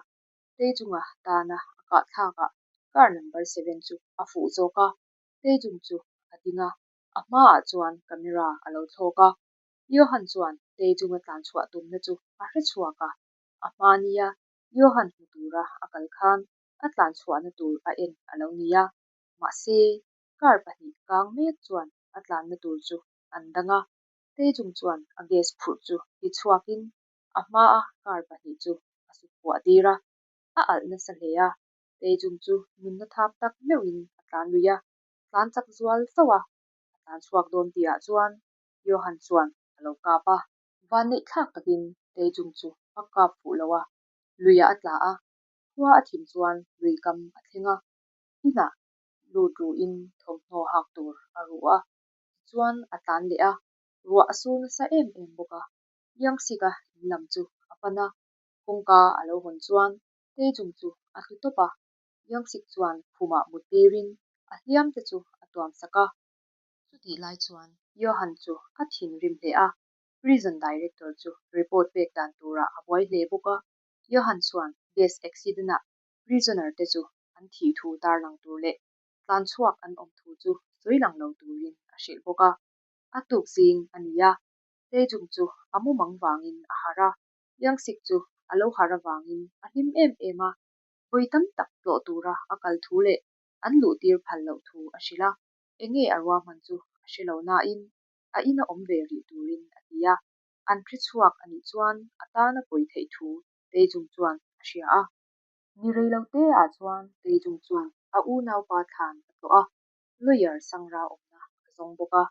Taejunga tana a kah thlakah car number 7 chu a fuh zawk a, Taejung chu a ding a, a hmaah chuan camera a lo thlawk a. Johan chuan Taejunga tlan chhuah tumna chu a hre chhuak a, a hma nia Johan hmu tura a kal khan a tlan chhuahna tur a en a lo ni a, mahse car pahnih kang mek chuan a tlanna tur chu an dang a, Taejung chuan a gas phurh chu ti chhuakin a hmaa car pahnih chu a sut puah tir a, a alh nasa hle a, Taejung chu nunna thap tak meuhin a tlan lui a, tlan chak zual sauh a, a tlan chhuak dawn tihah chuan Johan chuan a lo kap a. Vanneih thlak takin Taejung chu a kap fuh lo a, luiah a tla a, khua a thim chuan lui kam a thleng a, inah lut ruin thawmhnaw hak tur a ru a, tichuan a tlan leh a, ruah a sur nasa em em bawk a, Yangsik-a in lam chu a pan a, kawngka a lo hawn chuan Taejung chu a tlu tawp a, Yangsik chuan khumah mut tirin a hliam te chu a tuam sak a. Chutih lai chuan Johan chu a thinrim hle a, Prison Director chu report pek dan turah a buai hle bawk a, Johan chuan gas accident-ah prisoner te chu an thih thu tarlang tur leh tlan chhuak an awm thu chu sawi lang lo turin a hrilh bawk a. A tuk zing a ni a, Taejung chu a mumang vangin a harh a, Youngsik chu a lo harh avangin a hlim em em a, vawi tam tak tlawh tura a kal thu leh an luhtir phal loh thu a hrilh a, enge a ruahman chu a hre lo nain a ina awm ve rih turin a ti a, an hre chhuak a nih chuan a tana pawi theih thu Taejung chuan a hria a. Ni reilote ah chuan Taejung chuan a unaupa thlan a tlawh a, lawyer Sangra awmna a zawng bawk a.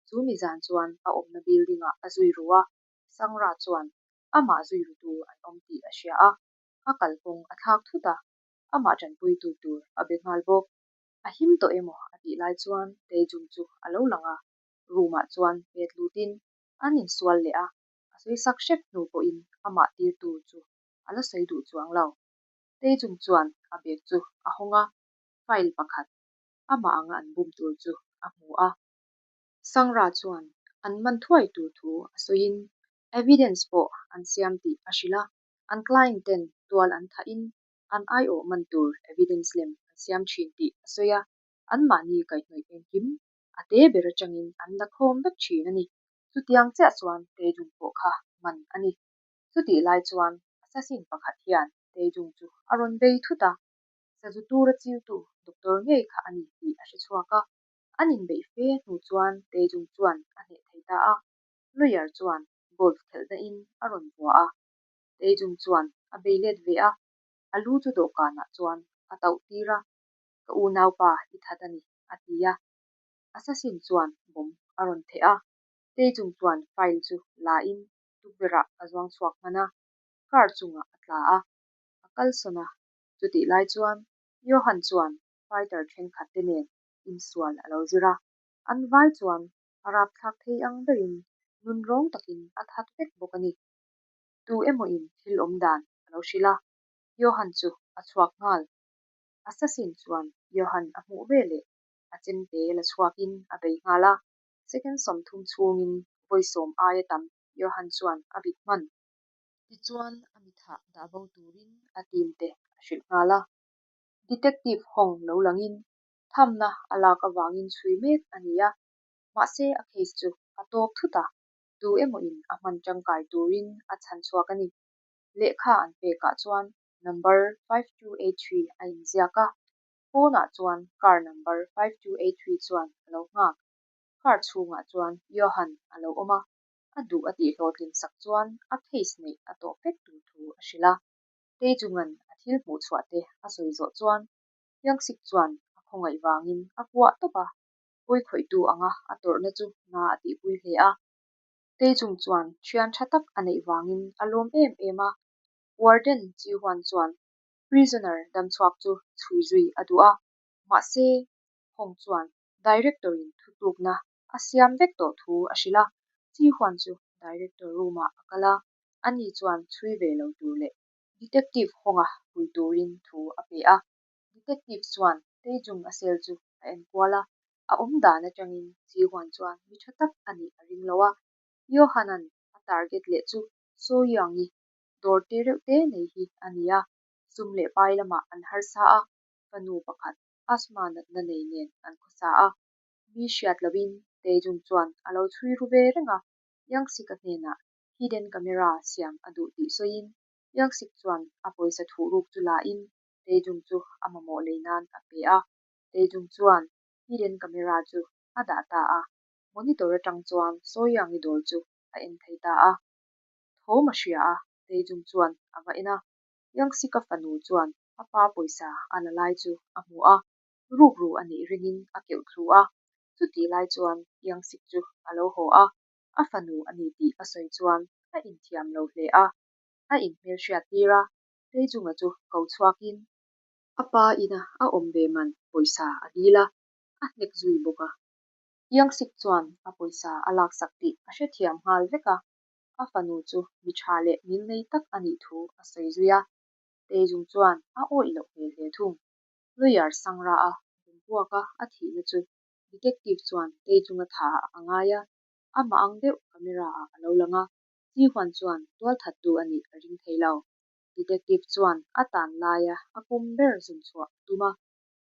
Chu mi zan chuan a awmna building ah a zui ru a, Sangra chuan amah zui rutu an awm tih a hria a, a kalkawng a thlak thut a, amah tanpuitu tur a be nghal bawk. A him tawh emaw a tih lai chuan Taejung chu a lo lang a, room ah chuan pet lutin an insual leh a, a sawi sak hrep hnu pawhin amah tirtu chu a la sawi duh chuang lo. Taejung chuan a bag chu a hawng a, file pakhat amah anga an bum tur chu a hmu a. Sangra chuan an man thuai tur thu a sawiin evidence pawh an siam tih a hrilh a, an client ten tual an thahin an aiawh man tur evidence lem an siam thin tih a sawi a, anmahni kaihhnawih engkim a te ber atangin an la khawm vek thin a ni. Chutiang chiah chuan Taejung pawh kha man a ni. Chutih lai chuan assassin pakhat hian Taejung chu a rawn bei thut a, sazu tura chiutu doctor ngei kha a ni tih a hre chhuak a. An inbeih fe hnu chuan Taejung chuan a hneh thei ta a, lawyer chuan golf khelhna in a rawn vua a. Taejung chuan a bei let ve a, a lu chu dawhkanah chuan a tauh tir a, Ka unaupa i that a ni, a ti a. Assassin chuan bomb a rawn theh a, Taejung chuan file chu la in tukverhah a zuang chhuak hman a, car chungah a tla a, a kalsawn a. Chutih lai chuan Johan chuan fighter thenkhat te nen insual a lo zir a, an vai chuan a rapthlak thei ang berin nun rawng takin a that vek bawk a ni. Tu emawin thil awm dan a lo hrilh a, Johan chu a chhuak nghal. Assassin chuan Johan a hmuh veleh a chemte la chhuakin a bei nghal a, second 30 chhungin vawi 10 aia tam Johan chuan a vit hman. Tichuan a mithah dah bo turin a team te a hrilh nghal a. Detective Hong lo langin thamna a lak avangin chhui mek a ni a, mahse a case chu a tawp thut a, tu emawin a hman tangkai turin a chhan chhuak a ni. Lehkha an pekah chuan number 5283 a inziak a, pawnah chuan car number 5283 chuan a lo nghak. Car chhungah chuan Johan a lo awm a, a duh a tihhlawhtlin sak chuan a case neih a tawh vek tur thu a hrilh a. Taejung-a'n a thil hmuh chhuah te a sawi zawh chuan Youngsik chuan a khawngaih vangin a kuah tawp a, pawi khawihtu anga a tawrhna chu na a tihpui hle a. Taejung chuan thian tha tak a neih vangin a lawm em em a, Warden Ji-hwan chuan prisoner damchhuak chu chhui zui a duh a, mahse Hong chuan Director-in thutlukna a siam vek tawh thu a hrilh a, Ji-hwan chu Director room-ah a kal a, ani chuan chhui ve lo tur leh Detective Hong-a pui turin thu a pe a. Detective chuan Taejung a cell chu a en kual a, a awm dan atangin Ji-hwan chuan mi tha tak a nih a ring lo a, Johan-a'n a target leh chu Soo Young-i dawr te reuh te nei hi a ni a, sum leh pai lamah an harsa a, fanu pakhat asthma natna nei nen an khawsa a. Mi hriat lohin Taejung chuan a lo chhui ru ve reng a, Youngsik-a hnenah hidden camera siam a duh tih sawiin Youngsik chuan a pawisa thuhruk chu lain Taejung chu a mamawh lei nan a pe a. Taejung chuan hidden camera chu a dah ta a, monitor atang chuan Soo-young-i dawr chu a en thei ta a. Thawm a hria a, Taejung chuan a va en a. Youngsik-a fanu chuan a pa pawisa a la lai chu a hmu a, rukru a nih ringin a keuh thlu a. Chutih lai chuan Youngsik chu a lo haw a, a fanu a ni tih a sawi chuan a inthiam lo hle a, a inhmelhriat tir a, Taejung-a chu ko chhuakin a pa ina a awm ve man pawisa a dil a, a hnek zui bawk a. Youngsik chuan a pawisa a laksak tih a hrethiam nghal vek a, a fanu chu mi tha leh ngilnei tak a nih thu a sawi zui a, Taejung chuan a awih loh hmel hle thung. Lawyer Sangra-a bum puaka a thihna chu Detective chuan Taejung-a tha a ngai a. Amah ang deuh camera ah a lo lang a, Ji Huan chuan tualthattu a nih a ring thei lo. Detective chuan a tan laia a kum ber zun chhuah a tum a,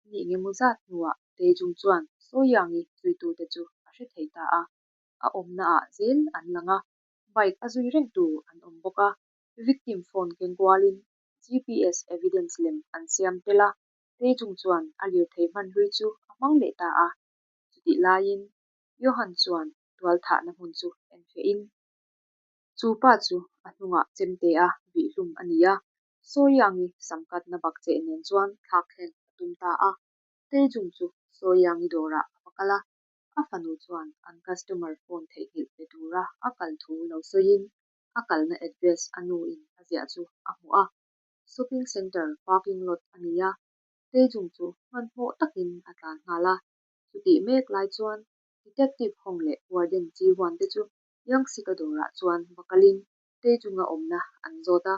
ni engemaw zat hnuah Taejung chuan Soyoung-i zuitute chu a hre thei ta a, a awmna ah zel an lang a, bike a zui rengtu an awm bawk a, victim phone keng kualin GPS evidence lem an siam tel a, Taejung chuan a lirthei hman hlui chu a hmang leh ta a, chutih laiin Johan chuan tualthahna hmun chu enfiahin, Chu pa chu a hnungah chemte a vihhlum a ni a, Sawiangi samkatna bakcheh nen chuan thlak thleng a tum ta a. Taejung chu Sawiangi dawrah a va kal a, a fanu chuan an customer phone theihnghilh pe tura a kal thu lo sawiin a kalna address a nuin a ziah chu a hmuh a. Shopping centre parking lot a ni a, Taejung chu hmanhmawh takin a tlan nghal a. Chutih mek lai chuan Detective Hong leh Warden Ji Huan te chu Youngsik-a dawrah chuan va kalin Taejung-a awmna an zawt a,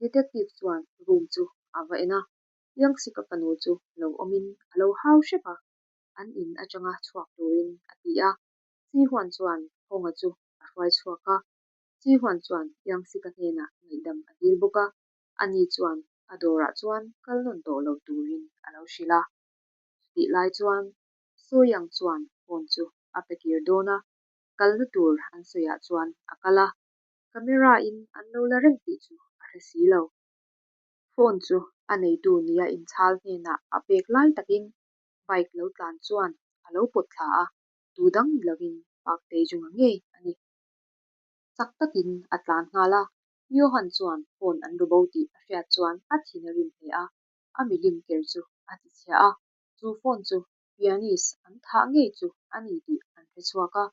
Detective chuan room chu a va en a, Youngsik-a fanu chu lo awmin a lo hau hrep a, an in atanga chhuak turin a ti a. Ji Huan chuan Hong-a chu a hruai chhuak a, Ji Huan chuan Youngsik-a hnenah ngaihdam a dil bawk a, ani chuan a dawrah chuan kal nawn tawh lo turin a lo hrilh a. Chutih lai chuan Soyoung chuan phone chu a pe kir dawn a, kalna tur an sawiah chuan a kal a, camera in an lo la reng tih chu a hre si lo. Phone chu a neitu nia inchhal hnenah a pek lai takin bike lo tlan chuan a lo pawt thla a, tu dang ni lovin Park Taejung-a ngei a ni. Chak takin a tlan nghal a, Johan chuan phone an ru bo tih a hriat chuan a thin a rim hle a, a milim ker chu a ti chhia a, chu phone chu pianist an thah ngei chu a ni tih an hre chhuak a,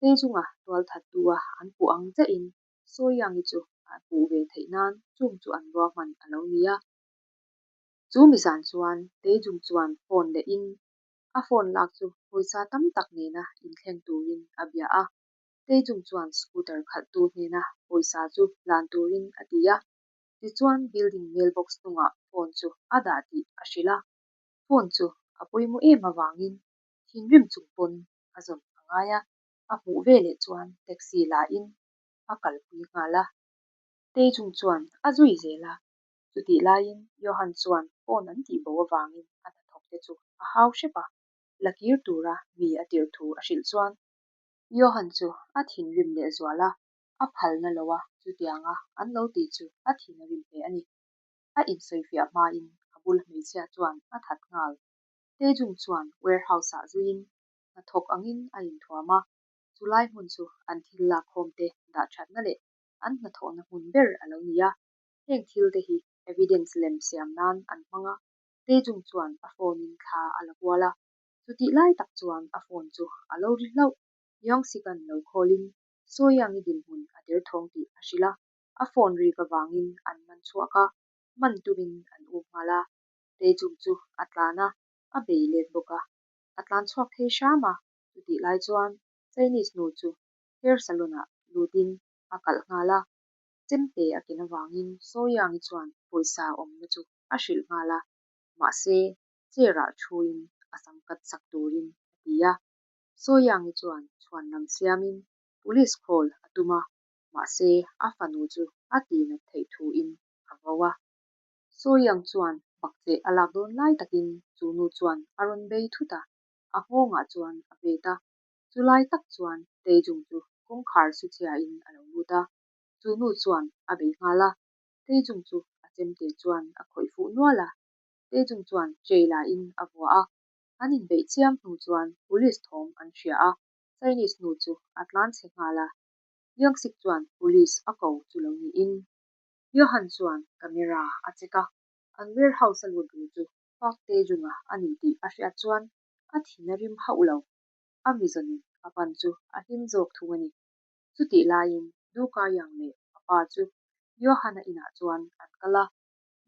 Taejung-a tualthattu-a an puh ang chiahin Soyoung-i chu a puh ve theih nan chung chu an ruahman a lo ni a. Chu mizan chuan Taejung chuan phone lehin a phone lak chu pawisa tam tak nena inthleng turin a bia a, Taejung chuan scooter khalhtu hnena pawisa chu hlan turin a ti a, tichuan building mailbox hnungah phone chu a dah tih a hrilh a. Phone chu a pawimawh em avangin thinrim chung pawn a zawn a ngai a, a hmuh veleh chuan taxi la in a kalpui nghal a. Taejung chuan a zui zel a, chutih laiin Johan chuan phone an tih bo avangin a hnathawk te chu a hau hrep a, la kir tura mi a tirh thu a hrilh chuan Johan chu a thinrim lehzual a, a phalna lo a chutianga an lo tih chu a thin a rim hle a ni. A insawifiah hmain a bul hmeichhia chuan a that nghal. Taejung chuan warehouse ah zuiin hnathawk angin a inthuam a, chulai hmun chu an thil lakkhawm te dah thatna leh an hnathawhna hmun ber a lo ni a. Heng thil te hi evidence lem siam nan an hmang a, Taejung chuan a phone in thla a la kual a, chutih lai tak chuan a phone chu a lo ri hlauh. Youngsik-a'n lo call in Soyoung-i dinhmun a derthawng tih a hrilh a, a phone rik avangin an man chhuak a, man tumin an um nghal a. Taejung chu a tlan a, a bei let bawk a. A tlan chhuak thei hram a, chutih lai chuan Chinese nu chu hair salon ah lutin a kalh nghal a. Chemte a ken avangin Soyoung-i chuan pawisa awmna chu a hrilh nghal a, mahse chair ah thuin a sam cut sak turin a ti a. Soyoung-i chuan chhuanlam siamin police call a tum a, mahse a fanu chu a tihnat theih thuin a vo a. Soyoung chuan bakcheh a lak dawn lai takin chu nu chuan a rawn bei thut a, a nghawngah chuan a bet a. Chu lai tak chuan Taejung chu kawngkhar su chhiain a lo lut a, chu nu chuan a bei nghal a. Taejung chu a chemte chuan a khawih fuh nual a, Taejung chuan tray lain a vua a. An inbeih chiam hnu chuan police thawm an hria a, Chinese nu chu a tlan chhe nghal a. Youngsik chuan police a ko chu lo niin. Johan chuan camera a check a, an warehouse a lut ru chu Park Taejung-a a ni tih a hriat chuan a thin a rim hauh lo. A mizawnin a pan chu a hlim zawk thung a ni. Chutih laiin Du Ka-young leh a pa chu Johan-a inah chuan an kal a,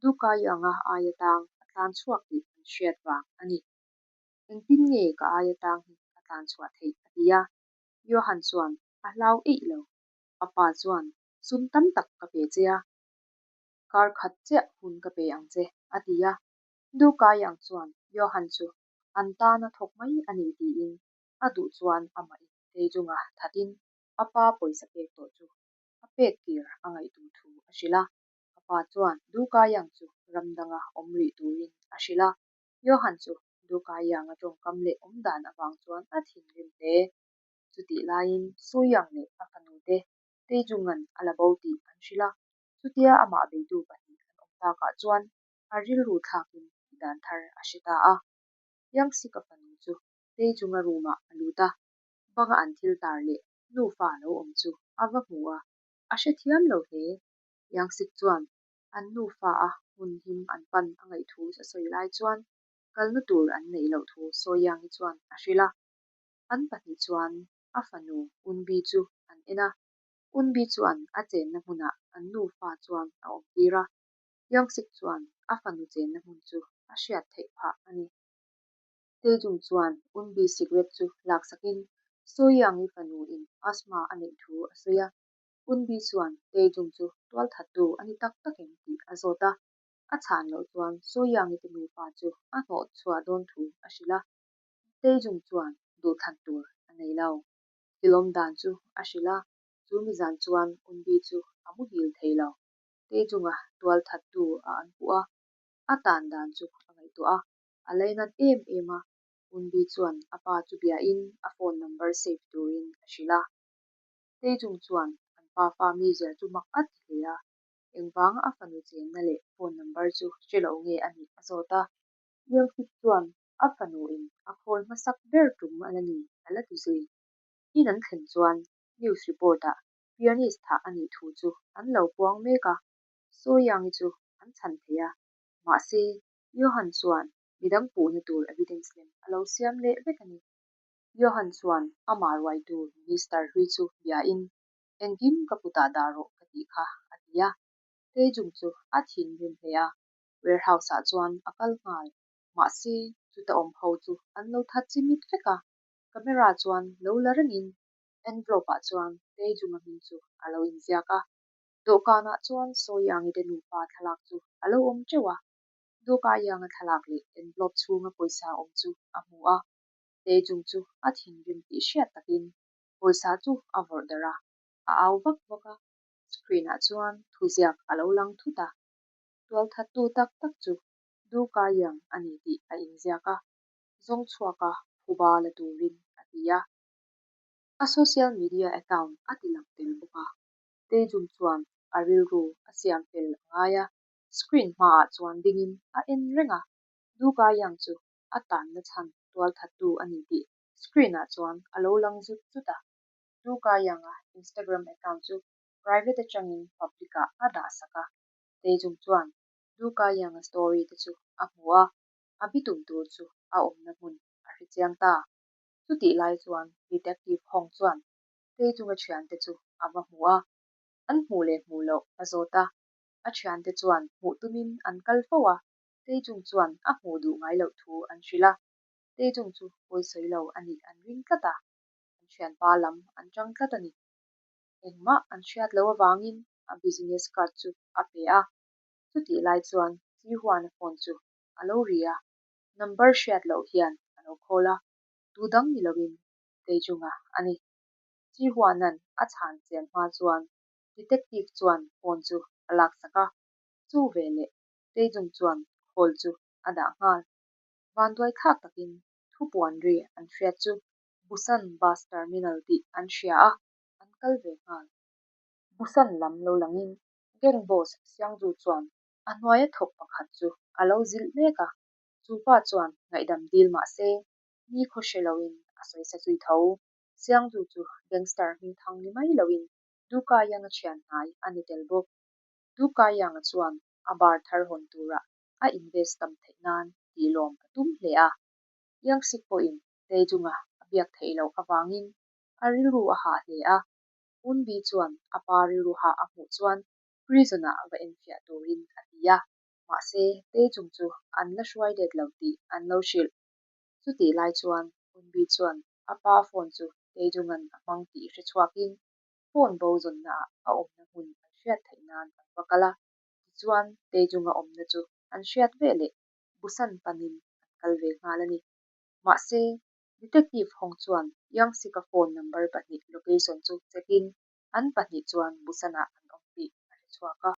Du Ka-young-a aia tang a tlan chhuak tih an hriat vang a ni. Engtin nge ka aia tang hi a tlan chhuah theih a ti a, Johan chuan a hlau eih lo. A pa chuan sum tam tak ka pe che a, kar khat chiah hun ka pe ang che a ti a. Du Ka-young chuan Johan chu an tana thawk mai a ni tiin a duh chuan amah in Taejung-a thatin. A pa pawisa pek tawh chu a pek kir a ngaih tur thu a hrilh a. A pa chuan Dukayang chu ram danga awm rih turin a hrilh a. Johan chu Dukayanga tawngkam leh awm dan avang chuan a thinrim hle. Chutih laiin Suyang leh a fanute Taejung-a'n a la bo tih an hrilh a. Chutia amah beitu pahnih an awm takah chuan a rilru thlakin tihdan thar a hre ta a. Yangsik-a fanu chu Taejung-a room-ah a lut a, banga an thil tar leh nufa lo awm chu a va hmu a, a hrethiam lo hle. Yangsik chuan an nufa a hmun him an pan a ngaih thu a sawi lai chuan kalna tur an neih loh thu Sawiyangi chuan a hrilh a. An pahnih chuan a fanu Unbi chu an en a, Unbi chuan a chenna hmunah an nufa chuan a awmtir a, Yongsik chuan a fanu chenna hmun chu a hriat theih phah a ni. Taejung chuan Unbi cigarette chu laksakin Soyoung-i fanu in asthma a neih thu a sawi a, Unbi chuan Taejung chu tualthattu a ni tak tak em tih a zawt a, a chhan loh chuan Soyoung-i te nufa chu a hnawh chhuah dawn thu a hrilh a, Taejung chuan duhthlan tur a nei lo. Thilawm dan chu a hrilh a, chu mizan chuan Unbi chu a muhil thei lo. Taejunga tualthattu a an puh a, a tan dan chu a ngaihtuah a, a lainat em em a, Unbi chuan a pa chu biain a phone number save turin a hrilh a. Taejung chuan an pa fa mizia chu mak a ti hle a, engvanga a fanu chenna leh phone number chu hre lo nge a nih a zawt a. Youngfik chuan a fanuin a call hmasak ber tum a la ni a la ti zui. In an thlen chuan news report-ah pianist thah a nih thu chu an lo puang mek a, Sawiyangi chu an chhan thei a, mahse Johan chuan midang puhna tur evidence lem a lo siam leh vek a ni. Johan chuan amah ruaitu minister hlui chu biain, Engkim ka kutah dah rawh ka tih kha a ti a. Taejung chu a thinrim hle a, warehouse-ah chuan a kal nghal. Mahse, chuta awm ho chu an lo that chimit vek a, camera chuan lo la rengin envelope-ah chuan Taejung-a hming chu a lo inziak a. Dawhkanah chuan Sawiangi te nupa thlalak chu a lo awm teuh a, Dawkaianga thlalak leh envelope chhunga pawisa awm chu a hmu a. Taejung chu a thinrim tih hriat takin pawisa chu a vawrh darh a, a au vak vak a. Screen-ah chuan thuziak a lo lang thut a, tualthattu tak tak chu Dawkaiang a ni tih a inziak a, zawng chhuaka phuba la turin a ti a. A social media account a ti lang tel bawk a. Taejung chuan a rilru a siam fel a ngai a, screen hmaah chuan dingin a en reng a, Duka Yang chu a tanna chhan tualthattu a ni tih screen-ah chuan a lo lang zut zut a. Duka Yang-a Instagram account chu private atangin public-ah a dah sak a, Taejung chuan Duka Yang-a story te chu a hmu a, a bitum tur chu a awmna hmun a hrechiang ta. Chutih lai chuan Detective Hong chuan Taejung-a thiante chu a va hmu a, an hmuh leh hmuh loh a zawt a. A thiante chuan hmuh tumin an kal fo a, Taejung chuan a hmuh duh ngai loh thu an hrilh a. Taejung chu pawi sawi lo a nih an ring tlat a, an thianpa lam an tang tlat a ni. Engmah an hriat loh avangin a business card chu a pe a. Chutih lai chuan Ji-Huan-a phone chu a lo ri a, number hriat loh hian a lo call a, tu dang ni loin Taejung-a a ni. Ji-Huan-a'n a chhan chian hma chuan detective chuan phone chu a laksak a, chu veleh Taejung chuan call chu a dah nghal. Vanduai thlak takin thupuan ri an hriat chu Busan Bus Terminal tih an hria a, an kal ve nghal. Busan lam lo langin gang boss Siangzu chuan a hnuaia thawk pakhat chu a lo zilh mek a, chu pa chuan ngaihdam dil mah se ni khaw hre loin a sawi sa zui tho. Siangzu chu gangster hmingthang ni mai loin Duka Yang-a thian hnai a ni tel bawk. Duka Yang-a chuan a bar thar hawn tura a invest tam theih nan tih lawm a tum hle a. Yang Sik pawhin Taejung-a a biak theih loh avangin a rilru a hah hle a. Eunbi chuan a pa rilru hah a hmuh chuan prison-ah va enfiah turin a ti a. Mahse, Taejung chu an la hruai let lo tih an lo hrilh. Chutih lai chuan Eunbi chuan a pa phone chu Taejung-a'n a hmang tih hre chhuakin phone bo zawnnaah a awmna hmun an hriat theih nan an va kal a. Tichuan, Taejung-a awmna chu an hriat veleh Busan panin an kal ve nghal a ni. Mahse, Detective Hong chuan Young-sik-a phone number pahnih location chu check-in an pahnih chuan Busan-ah an awm tih a hre chhuak a.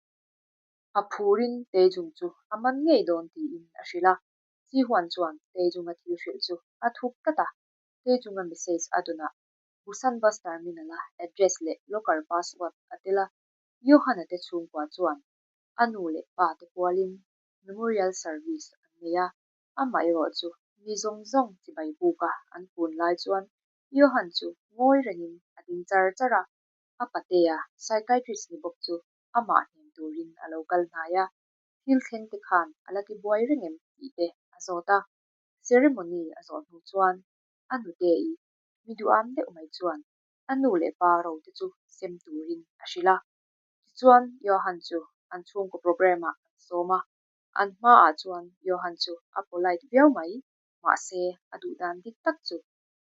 A phurin Taejung chu a man ngei dawn tiin a hrilh a. Ji-hwan chuan Taejung-a thil hrilh chu a thup tlat a. Taejung-a message a dawnah Busan Bus Terminal-a address leh locker password a tel a. Johan-a te chhungkua chuan a nu leh pa te pualin memorial service an nei a. Amaherawh chu mi zawng zawng chibai buka an kun lai chuan Johan chu ngawi rengin a ding char char a. A patea psychiatrist ni bawk chu amah hnem turin a lo kal hnai a, thil thleng te khan a la ti buai reng em tih te a zawt a. Ceremony a zawh hnu chuan a nute-i mi duham deuh mai chuan a nu leh pa ro te chu sem turin a hrilh a. Tichuan Johan chu an chhungkaw programme-ah an sawm a, an hmaah chuan Johan chu a polite viau mai, mahse a duhdan dik tak chu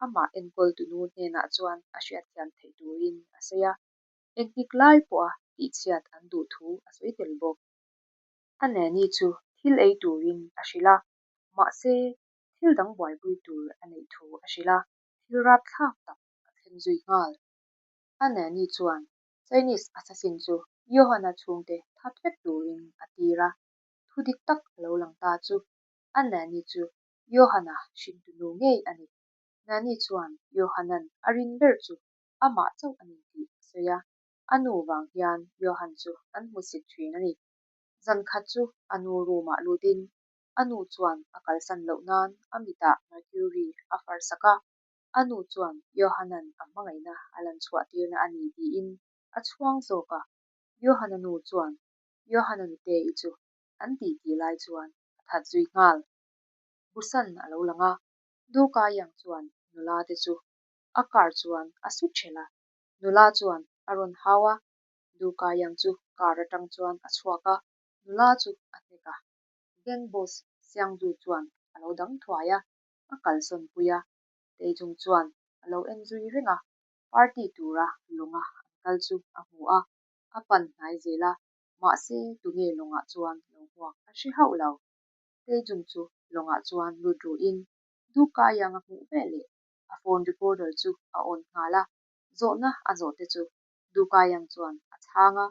amah enkawl tunu hnenah chuan a hriatthiam theih turin a sawi a, engtik lai pawha tihchhiat an duh thu a sawi tel bawk. A nanny chu thil ei turin a hrilh a, mahse thil dang buaipui tur a neih thu a hrilh a, thil rapthlak tak a thleng zui nghal. A nanny chuan Chinese assassin chu Johanna chhungte that vek turin a tir a, thu dik tak a lo lang ta chu a nanny chu Johanna hrintunu ngei a ni. Nanny chuan Johanna'n a rin ber chu amah chauh a ni tih a sawi a, a nu vang hian Johan chu an hmusit thin a ni. Zan khat chu a nu room-ah lutin a nu chuan a kalsan loh nan a mitah mercury a far sak a, a nu chuan Johanna'n a hmangaihna a lan chhuah tirna a ni tiin a chhuang zawk a. Johanna nu chuan Johanna nute-i chu an titi lai chuan a that zui nghal. Busan a lo lang a, Duka Yang chuan nula te chu a car chuan a su ṭhelh a, nula chuan a rawn hau a, Duka Yang chu car aṭang chuan a chhuak a, nula chu a hnek a. Gang boss Siangzu chuan a lo dang thuai a, a kalsawn pui a, Taejung chuan a lo en zui reng a, party tura lawnga an kal chu a hmu a, a pan hnai zel a, mahse tunge lawngah chuan lo hmuak a hre hauh lo. Taejung chu lawngah chuan lut ruhin Duka Yang a hmuh veleh a phone recorder chu a on nghal a, zawhna a zawh te chu Duka Yang chuan a chhang a.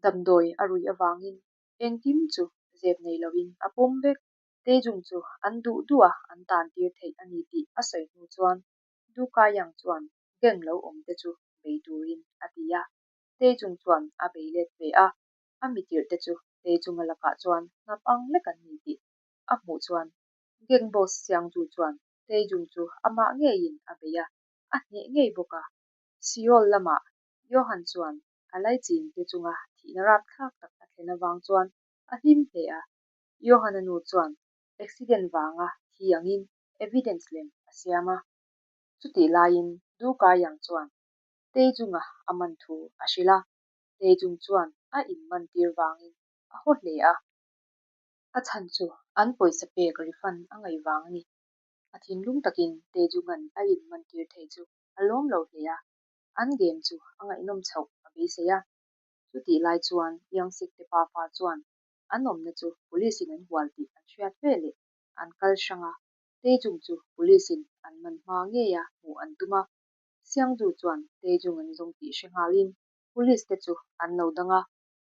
Damdawi a ruih avangin engkim chu zep nei loin a pawm vek. Taejung chu an duh duh a an tan tir theih a ni tih a sawi hnu chuan Duka Yang chuan gang lo awm te chu bei turin a ti a. Taejung chuan a bei let ve a, a mitirh te chu Taejunga lakah chuan hnap ang lek an ni tih a hmuh chuan Gang boss Siangju chuan Taejung chu amah ngeiin a bei a, a hneh ngei bawk a. Seoul lamah Johan chuan a laichin te chunga thihna rapthlak tak a thlen avang chuan a hlim hle a. Johan-a nu chuan accident vanga thi angin evidence lem a siam a. Chutih laiin Du Ka-yang chuan Taejung-a a man thu a hrilh a. Taejung chuan a inman tir vangin a haw hle a. A chhan chu an pawisa pek refund a ngaih vang a ni. A thinlung takin Taejung-a'n a inman tir thei chu a lawm lo hle a, an game chu a ngaihnawm chhoh a beisei a. Chutih lai chuan Youngsik te pafa chuan an awmna chu police in an hual tih an hriat veleh an kal hrang a, Taejung chu police in an man hma ngeia hmuh an tum a. Siangju chuan Taejung an zawng tih hre nghalin police te chu an lo dang a,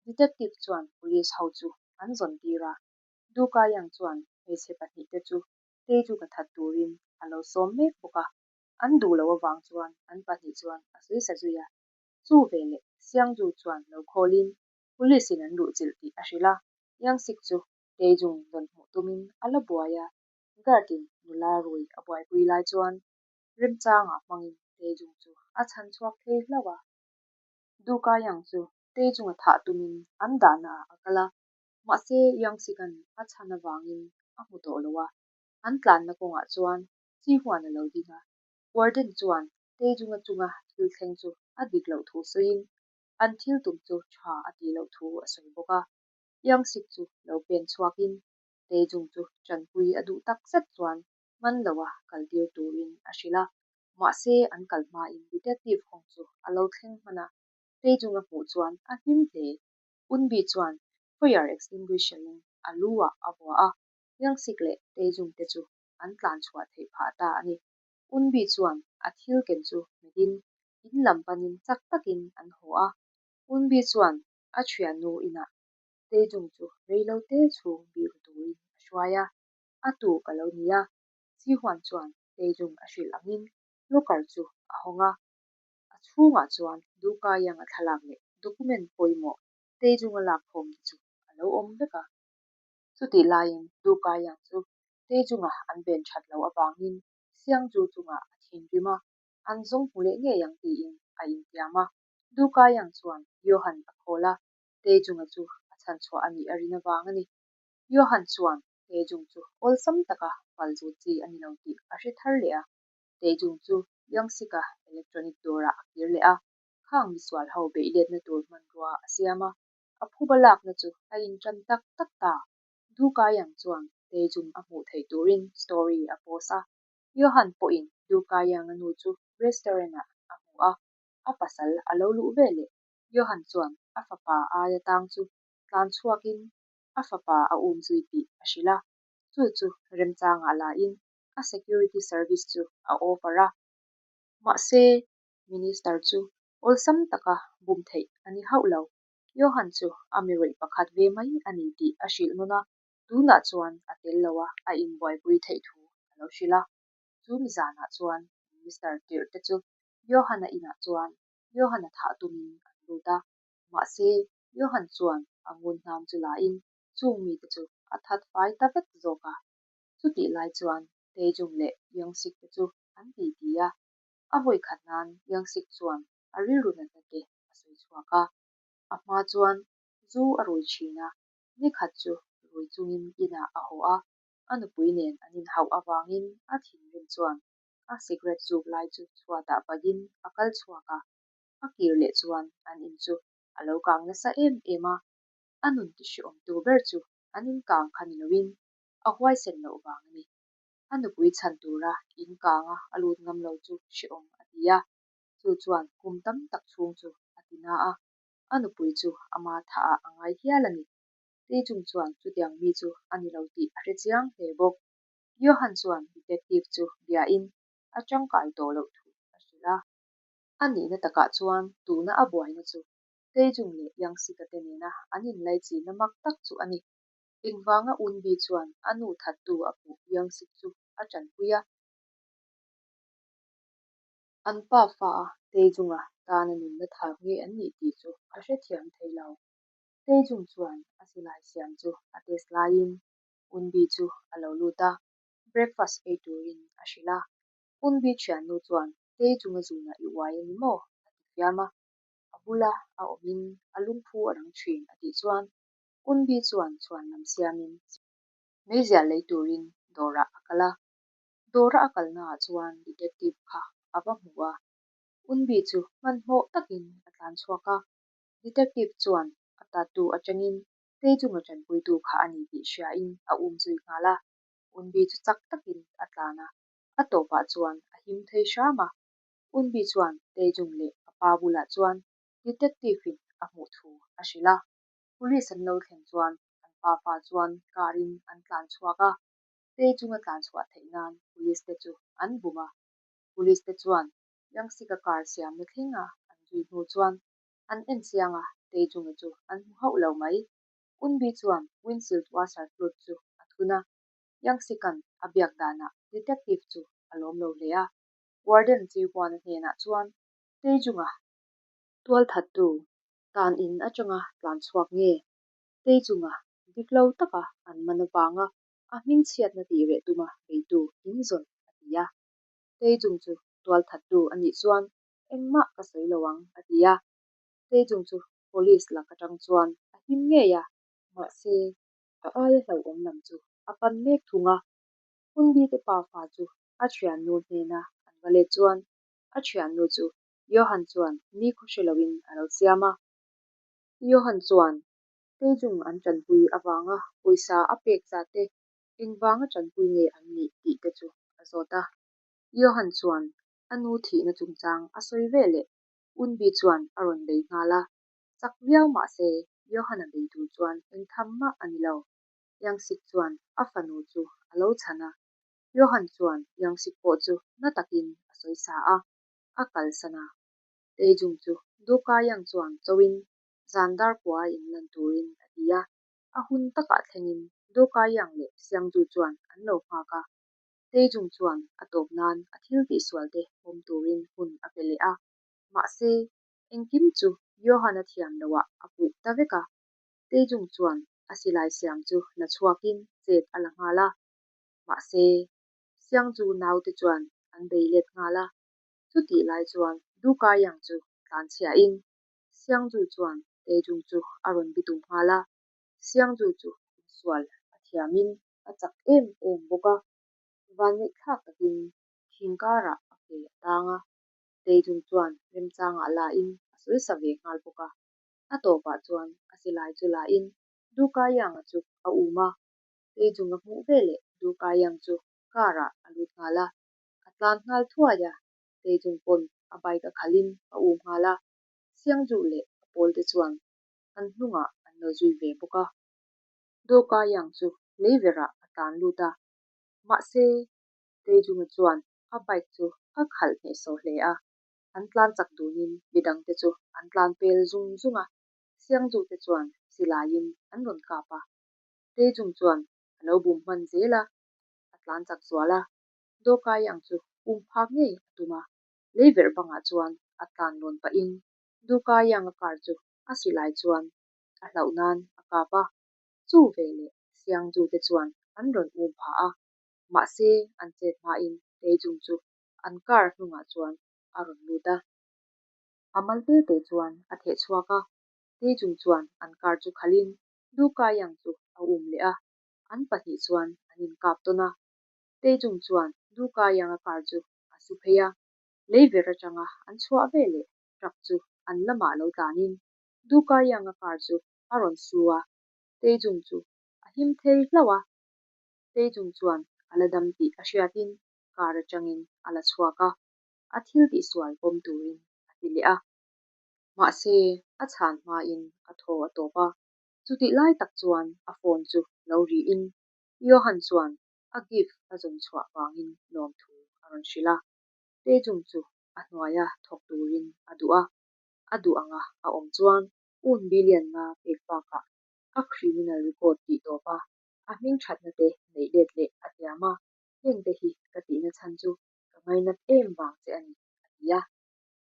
Detective chuan police ho chu an zawn tir a, Duka Yang chuan hmeichhe pahnih te chu Taejung a that turin a lo sawm mek bawk a, an duh loh avang chuan an pahnih chuan a sawi sa zui a. Chu veleh Siangju chuan lo khawlin police in an luhchilh tih a hrilh a, Yangsik chu Taejung rawn hmuh tumin a la buai a, guard in nula rui a buaipui lai chuan remchangah hmangin Taejung chu a chhan chhuak thei hlauh a. Duka Yang chu Taejung a thah tumin an dahna ah a kal a, mahse Yangsik-a'n a chhan avangin a hmu tawh lo a, an tlanna kawngah chuan chi huan a lo ding a, warden chuan Taejung-a chunga thil thleng chu a dik loh thu sawiin an thil tum chu tha a tih loh thu a sawi bawk a. Yangsik chu lo pen chhuakin Taejung chu tanpui a duh tak zet chuan man loa kal tir turin a hrilh a, mahse an kal hmain detective hawng chu a lo thleng hman a, Taejung a hmuh chuan a hlim hle. Unbi chuan fire extinguisher in a lu ah a vua a, Yangsik leh Taejung te chu. an tlan chhuah theih phah ta a ni. Unbi chuan a thil ken chu hmetin in lam panin chak takin an haw a. Unbi chuan a thiannu inah Taejung chu reilote chhung biru turin a hruai a, a tuk a lo ni a. Sihuan chuan Taejung a hrilh angin locker chu a hawng a, a chhungah chuan Dukayang-a thlalak leh document pawimawh Taejung-a lakkhawm te chu a lo awm vek a. Chutih laiin Dukayang chu Taejung-a an ven that loh avangin Siangju chungah a thinrim a, an zawng hmu leh ngei ang tiin a intiam a. Dukayang chuan Johan a call a, Taejung-a chu a chhanchhuah a nih a rin avang a ni. Johan chuan Taejung chu awlsam taka pal zut chi a ni lo tih a hre thar leh a. Taejung chu Yongsik-a electronic dawrah a kir leh a, khang misual ho beih letna tur hmanrua a siam a, a phuba lakna chu a intan tak tak ta. Dukayang chuan Taejung a hmuh theih turin story a post a, Johan pawhin Dukayang-a nu chu restaurant-ah a hmu a, a pasal a lo luh veleh Johan chuan a fapa aia tang chu tlan chhuakin a fapa a um zui tih a hrilh a, chu chu remchangah lain a security service chu a offer a. Mahse, Minister chu awlsam taka bum theih a ni hauh lo. Johan chu a mi rawih pakhat ve mai a ni tih a hrilh nawn a, tunah chuan a tel lo a, a inbuaipui theih thu a lo hrilh a. Chu mi zanah chuan Minister tirh te chu Johan-a inah chuan Johan-a thah tumin an lut a. Mahse, Johan chuan a ngun hnam chu lain chung mite chu a that fai ta vek zawk a. Chutih lai chuan Taejung leh Youngsik te chu an titi a. A vawi khat nan Youngsik chuan a rilru natna te a sawi chhuak a. A hma chuan zu a rui thin a, ni khat chu rui chungin inah a haw a, a nupui nen an inhauh avangin a thinrim chuan a cigarette zuk lai chu chhuatah pahin a kal chhuak a. A kir leh chuan an in chu a lo kang nasa em em a, a nun tihriawmtu ber chu an in kang kha ni loin a huaisen loh vang a ni. A nupui chhan tura in kanga a lut ngam lo chu hrehawm a ti a, chu chuan kum tam tak chhung chu a ti na a, a nupui chu ama thah ah a ngai hial a ni. Taejung chuan chutiang mi chu a ni lo tih a hre chiang hle bawk. Johan chuan detective chu biain a tangkai tawh loh thu a hrilh a. A nihna takah chuan tuna a buaina chu Taejung leh Youngsik-a te nena an inlaichinna mak tak chu a ni. Engvanga Unbi chuan a nu thattu a puh Youngsik chu a tanpui a. An pa fa a Taejung-a tana nunna thak nge an nih tih chu a hrethiam thei lo. Taejung chuan a silai siam chu a test laiin Unbi chu a lo lut a, breakfast ei turin a hrilh a. Unbi thiannu chuan Taejung-a zunah i uai a ni maw? a ti fiam a. A bula a awmin a lungphu a rang thin a tih chuan Unbi chuan chhuan lam siamin meizial lei turin dawrah a kal a. Dawra a kalnaah chuan detective kha a va hmu a. Unbi chu hmanhmawh takin a tlan chhuak a. Detective chuan a tattoo atangin Taejung-a tanpuitu kha a ni tih hriain a um zui nghal a. Unbi chu chak takin a tlan a, a tawpah chuan a him thei hram a. Unbi chuan Taejung leh a pa bulah chuan detective-in a hmuh thu a hrilh a. Police an lo thlen chuan an pafa chuan car in an tlan chhuak a, Taejung a tlan chhuah theih nan police te chu an bum a. Police te chuan Youngsik-a car siamna thlenga an zui hnu chuan an en chiang a, Taejung-a chu an hmu hauh lo mai. Unbi chuan windshield washer fluid chu a thun a, Youngsik-a'n a biak danah detective chu a lawm lo hle a. Warden Ji-hwan-a hnenah chuan Taejung-a tualthattu tan in atanga tlan chhuak nge? Taejung-a dik lo taka an man avanga a hmingchhiatna tih reh tuma beitu in zawn a ti a. Taejung chu tualthattu a nih chuan engmah ka sawi lo ang a ti a. Taejung chu police lak atang chuan a him ngei a, mahse a aia hlauhawm lam chu a pan mek thung a. Hunbi te pafa chu a thiannu hnena an va let chuan a thiannu chu Johan chuan nikhaw hre loin a lo siam a. Johan chuan Taejung an tanpui avanga pawisa a pek zat te engvanga tanpui nge an nih tih te chu a zawt a. Johan chuan a nu thihna chungchang a sawi ve leh Unbi chuan a rawn bei nghal a. Chak viau mah se Johan-a bei tur chuan engtham mah a ni lo. Youngsik chuan a fanu chu a lo chhan a. Johan chuan Youngsik pawh chu na takin a sawi sa a, a kalsan a. Taejung chu Duka Yang chuan chauhin zan dar kua inlan turin a ti a, a hun takah thlengin Duka Yang leh Siangju chuan an lo nghak a. Taejung chuan a tawp nan a thil tihsual te pawm turin hun a pe leh a, mahse engkim chu Johan-a thiam loah a puh ta vek a. Taejung chuan a silai siam chu la chhuakin chet a la nghal a, mahse Siangju naute chuan an bei let nghal a. Chutih lai chuan Duka Yang chu tlan chhiahin Siangju chuan Taejung chu a rawn bitum nghal a. Siangju chu insual a thiamin a chak em em bawk a, vanneihthlak takin thing karah a ke a tang a. Taejung chuan remchangah lain a sawi sa ve nghal bawk a. A tawpah chuan a silai chu lain Duka Yang-a chu a um a. Taejung a hmuh veleh Duka Yang chu car-ah a lut nghal a. A tlan nghal thuai a, Taejung pawn a bike a khalhin a um nghal a, Siangju leh a pawlte chuan an hnungah an lo zui ve bawk a. Dawka Yang chu leiverah a tlan lut a, mahse Taejunga chuan a bike chu a khalh hnehsawh hle a, an tlan chak dunin midangte chu an tlan pel zung zung a, Siangju te chuan silaiin an rawn kap a, Taejung chuan a lo bum hman zel a, a tlan chak zual a. Dawkai ang chu um phak ngei a tum a, leiverh bangah chuan a tlan lawn pahin Dukai ang a car chu a silai chuan a hlauh nan a kap a, chu veleh Siangju te chuan an rawn um phah a, mahse an chet hmain Taejung chu an car hnungah chuan a rawn lut a. A mal te te chuan a theh chhuak a, Taejung chuan an car chu khalhin Dukai ang chu a um leh a, an pahnih chuan an inkap tawn a. Taejung chuan Duka Yang-a car chu a su phei a, leiver atanga an chhuah veleh truck chu an lamah lo tlanin Duka Yang-a car chu a rawn su a, Taejung chu a him thei hlauh a. Taejung chuan a la dam tih a hriatin car atangin a la chhuak a, a thil tihsual pawm turin a ti leh a. Mahse, a chhan hmain a thaw a tawp a, chutih lai tak chuan a phone chu lo riin Johan chuan a gift a zawn chhuah vangin lawmthu a rawn hrilh a, Taejung chu a hnuaia thawk turin a duh a, a duh anga a awm chuan un billion nga pek bakah a criminal record tih tawp a, a hming thatna te neih let leh a tiam a, heng te hi ka tihna chhan chu ka ngainat em vang che a ni, a ti a.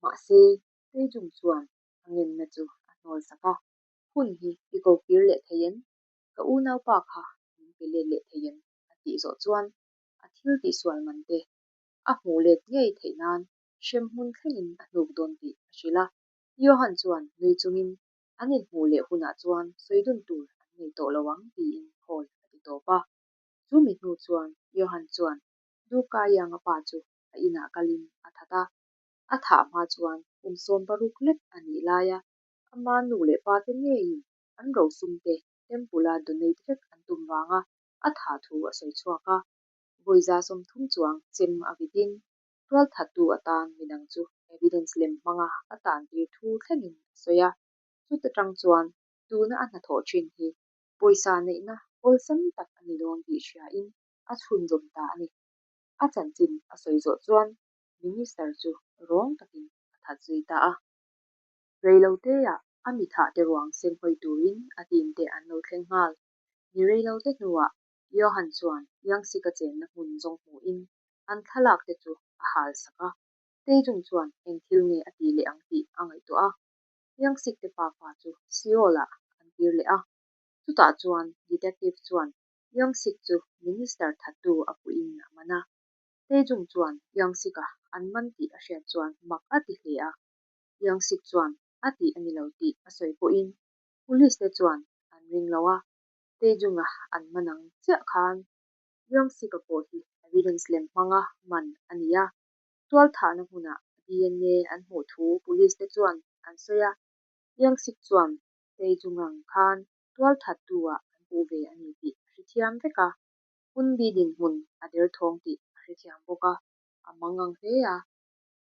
Mahse, Taejung chuan a ngenna chu a hnawl sak a, hun hi i ko kir leh thei em? Ka unaupa kha min pe let leh thei em? a tih zawh chuan a thil tihsual man te a hmuh let ngei theih nan hremhmun thlengin a hnuk dawn tih a hrilh a. Johan chuan nui chungin an inhmuh leh hunah chuan sawi dun tur an nei tawh lo ang tiin call a ti tawp a. Chu mi hnu chuan Johan chuan Duka Yang-a pa chu a inah kalin a that a. A thah hma chuan kum 16 lek a nih laia ama nu leh pa te ngeiin an rosum te temple a donate vek an tum vanga a thah thu a sawi chhuak a. Vawi 30 chuang chem a vitin tualthattu atan midang chu evidence lem hmanga a tan tir thu thlengin a sawi a. Chuta tang chuan tuna a hnathawh thin hi pawisa neihna awlsam tak a ni dawn tih hriain a chhunzawm ta a ni. A chanchin a sawi zawh chuan Minister chu rawng takin a that zui ta a. Reiloteah a mi thah te ruang seng hawi turin a team te an lo thleng nghal. Ni reilote hnuah Johan chuan Youngsik-a chenna hmun zawng hmuhin an thlalak te chu a hal sak a. Taejung chuan eng thil nge a tih leh ang tih a ngaihtuah a. Youngsik te pafa chu Seoul-ah an kir leh a. Chutah chuan detective chuan Youngsik chu minister thattu a puhin a man a. Taejung chuan Youngsik-a an man tih a hriat chuan mak a ti hle a. Youngsik chuan a tih a ni lo tih a sawi pawhin police te chuan an ring lo a, Taejung-a an man ang chiah khan Youngsik-a pawh hi evidence lem hmanga man a ni a, tualthahna hmunah DNA an hmuh thu police te chuan an sawi a, Youngsik chuan Taejung ang khan tualthattu-ah an puh ve a ni tih a hrethiam vek a, Hunbi dinhmun a derthawng tih a hrethiam bawk a, a mangang hle a.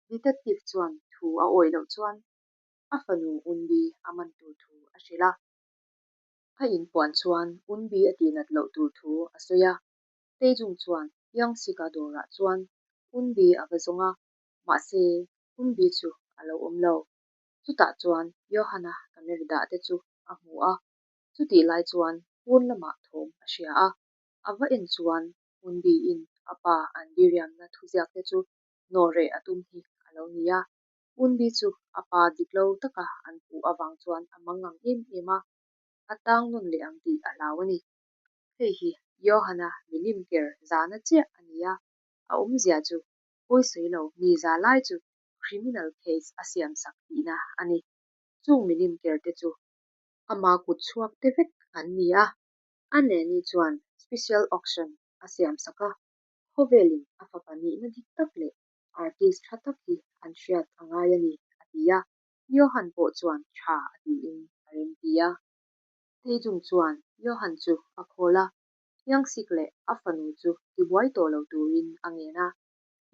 Detective chuan thu a awih loh chuan a fanu Unbi a man tur thu a hrilh a. A inpuan chuan Unbi a tihnat loh tur thu a sawi a. Taejung chuan Young-sik-a dawrah chuan Eun-bi a va zawng a, mahse Eun-bi chu a lo awm lo. Chutah chuan Johan-a camera dah te chu a hmu a, chutih lai chuan pawn lamah thawm a hria a, a va en chuan Eun-bi-in a pa an diriamna thuziak te chu nawhreh a tum hi a lo ni a. Eun-bi chu a pa dik lo taka an puh avang chuan a mangang em em a, a tang nawn leh ang tih a hlau a ni. Hei hi Johan-a milim ker zahna chiah a ni a, a awmzia chu pawisawi lo mi za lai chu criminal case a siam sak tihna a ni. Chung milim ker te chu ama kut chhuak te vek an ni a, a neni chuan special auction a siam sak a, khawvelin a fapa nihna dik tak leh artist tha tak hi an hriat a ngai a ni, a ti a, Johan pawh chuan tha a tiin a remti a. Taejung chuan Johan chu a call a, Hyungsik leh a fanu chu tibuai tawh lo turin a ngen a.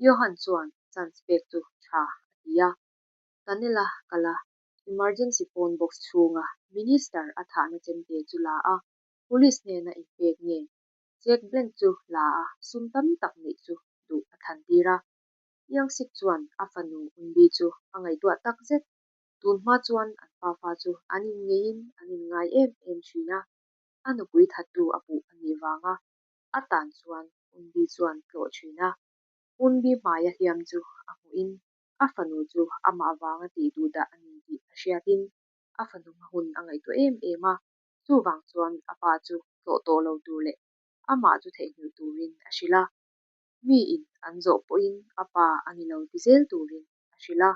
Johan chuan chance pek chu tha a ti a. Tunnel a kal a, emergency phone box chhunga Minister a thahna chemte chu la a, police hnena inpek nge check blank chu la a, sum tam tak neih chu duh a thlan tir a. Hyungsik chuan a fanu Eunbi chu a ngaihtuah tak zet. Tun hma chuan an pafa chu an inngeiin an inngai em em thin a, a nupui thattu a puh a nih vanga a tan chuan Eunbi chuan tlawh thin a. Eunbi hmaia hliam chu a hmuhin a fanu chu amah vanga tih duh dah a ni tih a hriatin a fanu hma hun a ngaihtuah em em a, chuvang chuan a pa chu tlawh tawh lo tur leh amah chu theihnghilh turin a hrilh a. Miin an zawh pawhin a pa a ni lo ti zel turin a hrilh a.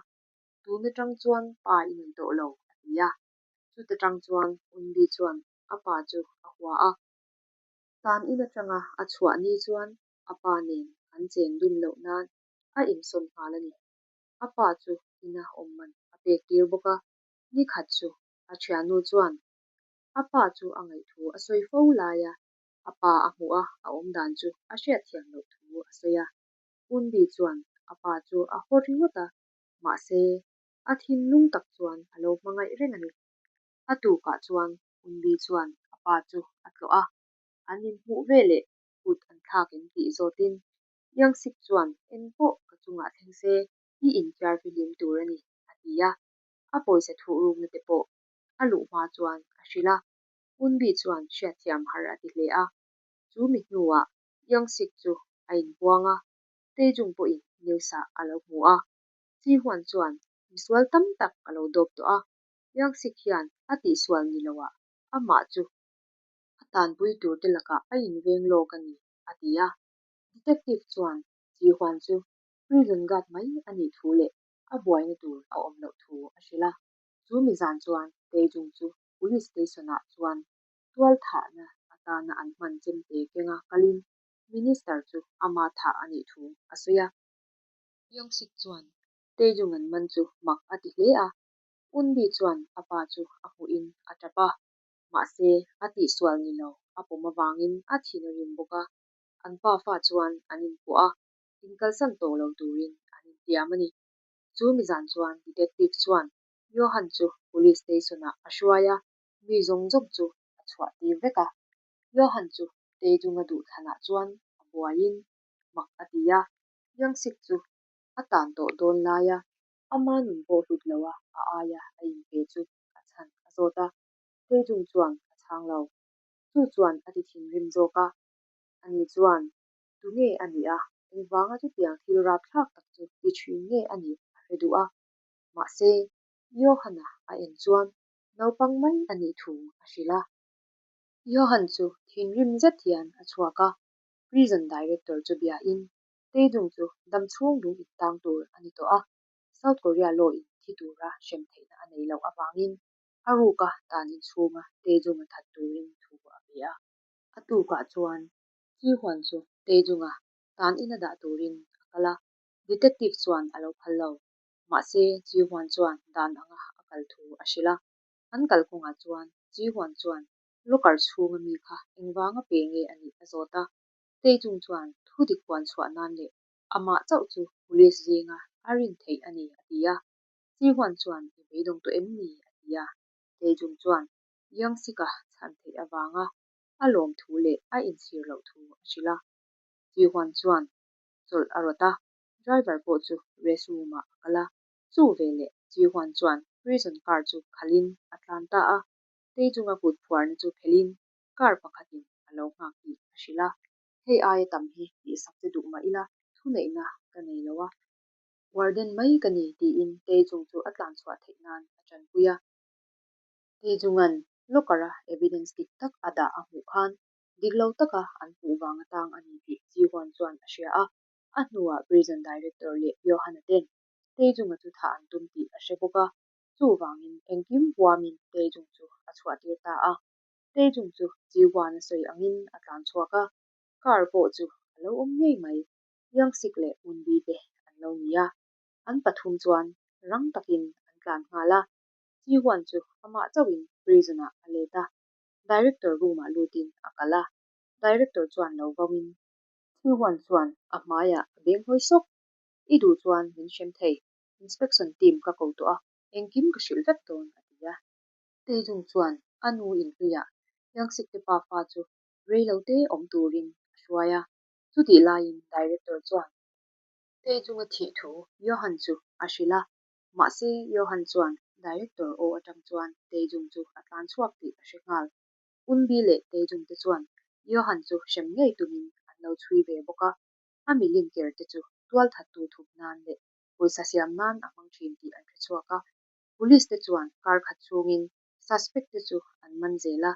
Tun atang chuan pa i nei tawh lo, a ti a. Chuta tang chuan Eunbi chuan a pa chu a hua a. Tan in atanga a chhuah ni chuan a pa nen an chen dun loh nan a insawn nghal a ni. A pa chu ina awm man a pek tir bawk a. Ni khat chu a thiannu chuan a pa chu a ngaihthu a sawi fo lai a, a pa a hmuh a a awm dan chu a hriatthiam loh thu a sawi a. Eunbi chuan a pa chu a haw ringawt a, mahse a thinlung tak chuan a lo hmangaih reng a ni. A tukah chuan Eunbi chuan a pa chu a tlawh a, an inhmuh veleh kut an thlak em tih zawtin Youngsik chuan eng pawh ka chungah thleng se i inthiar fihlim tur a ni, a ti a. A pawisa thuh rukna te pawh a luh hma chuan a hrilh a, Eunbi chuan hriatthiam har a ti hle a. Chu mi hnuah Youngsik chu a inpuang a, Taejung pawhin news-ah a lo hmu a. Ji-hwan chuan misual tam tak a lo dawp tawh a, Youngsik hian a tihsual ni loah amah chu a tanpui tur te lakah a inveng lawk a ni, a ti a. Detective chuan Ji-hwan chu prison guard mai a nih thu leh a buaina tur a awm loh thu a hrilh a. Chu mi zan chuan Taejung chu police station-ah chuan tual thahna atana an hman chemte kenga kalin Minister chu ama thah a nih thu a sawi a. Youngsik chuan Taejung an man chu mak a ti hle a, Eunbi chuan a pa chu a hmuhin a tap a, mahse a tihsual ni lo a pawm avangin a thin a rim bawk a, an pa fa chuan an inpawh a, inkalsan tawh lo turin an intiam a ni. Chu mi zan chuan detective chuan Johan chu police station-ah a hruai a, mi zawng zawng chu a chhuah tir vek a. Johan chu Taejung-a duhthlanah chuan a buaiin mak a ti a, Youngsik chu a tan tawh dawn laia ama nun pawh hlut loa a aia a inpe chu a chhan a zawt a, Taejung chuan a chhang lo. Chu chuan a ti thinrim zawk a, ani chuan tunge a nih a, engvanga chutiang thil rapthlak tak chu ti thin nge a nih a hre duh a. Mahse, Johan-a a en chuan naupang mai a nih thu a hrilh a. Johan chu thinrim zet hian a chhuak a, prison director chu biain Taejung chu dam chhung lung intang tur a ni tawh a, South Korea law in thi tura hrem theihna a nei loh avangin a ruka tan inchhunga Taejung a that turin thu a pe a. A tukah chuan Ji Hwan chu Taejung-a tan ina dah turin a kal a, detective chuan a lo phal lo. Mahse, Ji Hwan chuan dan anga a kal thu a hrilh a. An kalkawngah chuan Ji Hwan chuan locker chhunga mi kha engvanga pe nge a nih a zawt a. Taejung chuan thu dik puan chhuah nan leh amah chauh chu police zinga a rin theih a ni a ti a. Ji Hwan chuan i beidawng tawh em ni a ti a. Taejung chuan Youngsik-a chhan theih avanga a lawm thu leh a inchhir loh thu a hrilh a. Ji-Hwan chuan chawlh a rawt a, driver pawh chu rest room-ah a kal a. Chu veleh Ji-Hwan chuan prison car chu khalhin a tlan ta a, Taejung-a kut phuarna chu phelhin car pakhatin a lo nghak tih a hrilh a. Hei aia tam hi tihsak che duh mah ila thuneihna ka nei lo a. Warden mai ka ni tiin Taejung chu a tlan chhuah theih nan a tanpui a. Taejunga'n locker-a evidence dik tak a dah a hmuh khan dik lo taka an hmuh vang atang a ni tih Ji-Hwan chuan a hria a. A hnuah prison director leh Johan-a ten Taejunga chu thah an tum tih a hre bawk a. Chuvangin engkim huamin Taejung chu a chhuahtir ta a. Taejung chu Ji-Hwan-a sawi angin a tlan chhuak a. Car pawh chu a lo awm ngei mai. Youngsik leh Unbi te an lo ni a, an pathum chuan rang takin an tlan nghal a, Ji-Hwan chu amah chauhin prison-ah a let a, director room-ah lutin a kal a, director chuan lo vauin. Ji-Hwan chuan a hmaiah a beng hawi sawk, I duh chuan min hrem thei, inspection team ka ko tawh a, engkim ka hrilh vek dawn, a ti a. Taejung chuan a nu inhluiah Youngsik te pafa chu reilote awm turin a hruai a. Chutih laiin Director chuan Taejung-a thih thu Johan chu a hrilh a, mahse Johan chuan Director aw atang chuan Taejung chu a tlan chhuak tih a hre nghal. Unbi leh Taejung te chuan Johan chu hrem ngei tumin an lo chhui ve bawk a, a milim ker te chu tualthattu thup nan leh pawisa siam nan a hmang thin tih an hre chhuak a. Police te chuan kar khat chhungin suspect te chu an man zel a,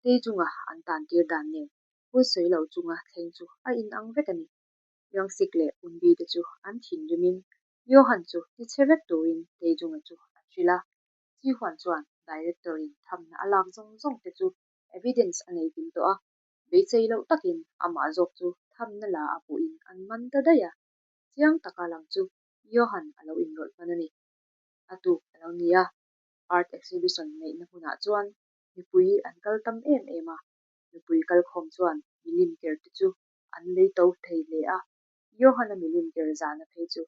Taejung-a an tan tir dan nen Pawisawi lo chunga thleng chu a inang vek a ni. Youngsik leh Unbi te chu an thinrimin Johan chu tichhe vek turin Taejung-a chu an hrilh a. Ji-Hwan chuan Director-in thamna a lak zawng zawng te chu evidence a nei kim tawh a, beisei loh takin amah zawk chu thamna la a puhin an man ta daih a. Chiang taka lang chu Johan a lo inrawlh hman a ni. A tuk a lo ni a, art exhibition neihna hmunah chuan mipui an kal tam em em a. Mipui kalkhawm chuan milim ker te chu an lei to thei hle a, Johan-a milim ker zahna phei chu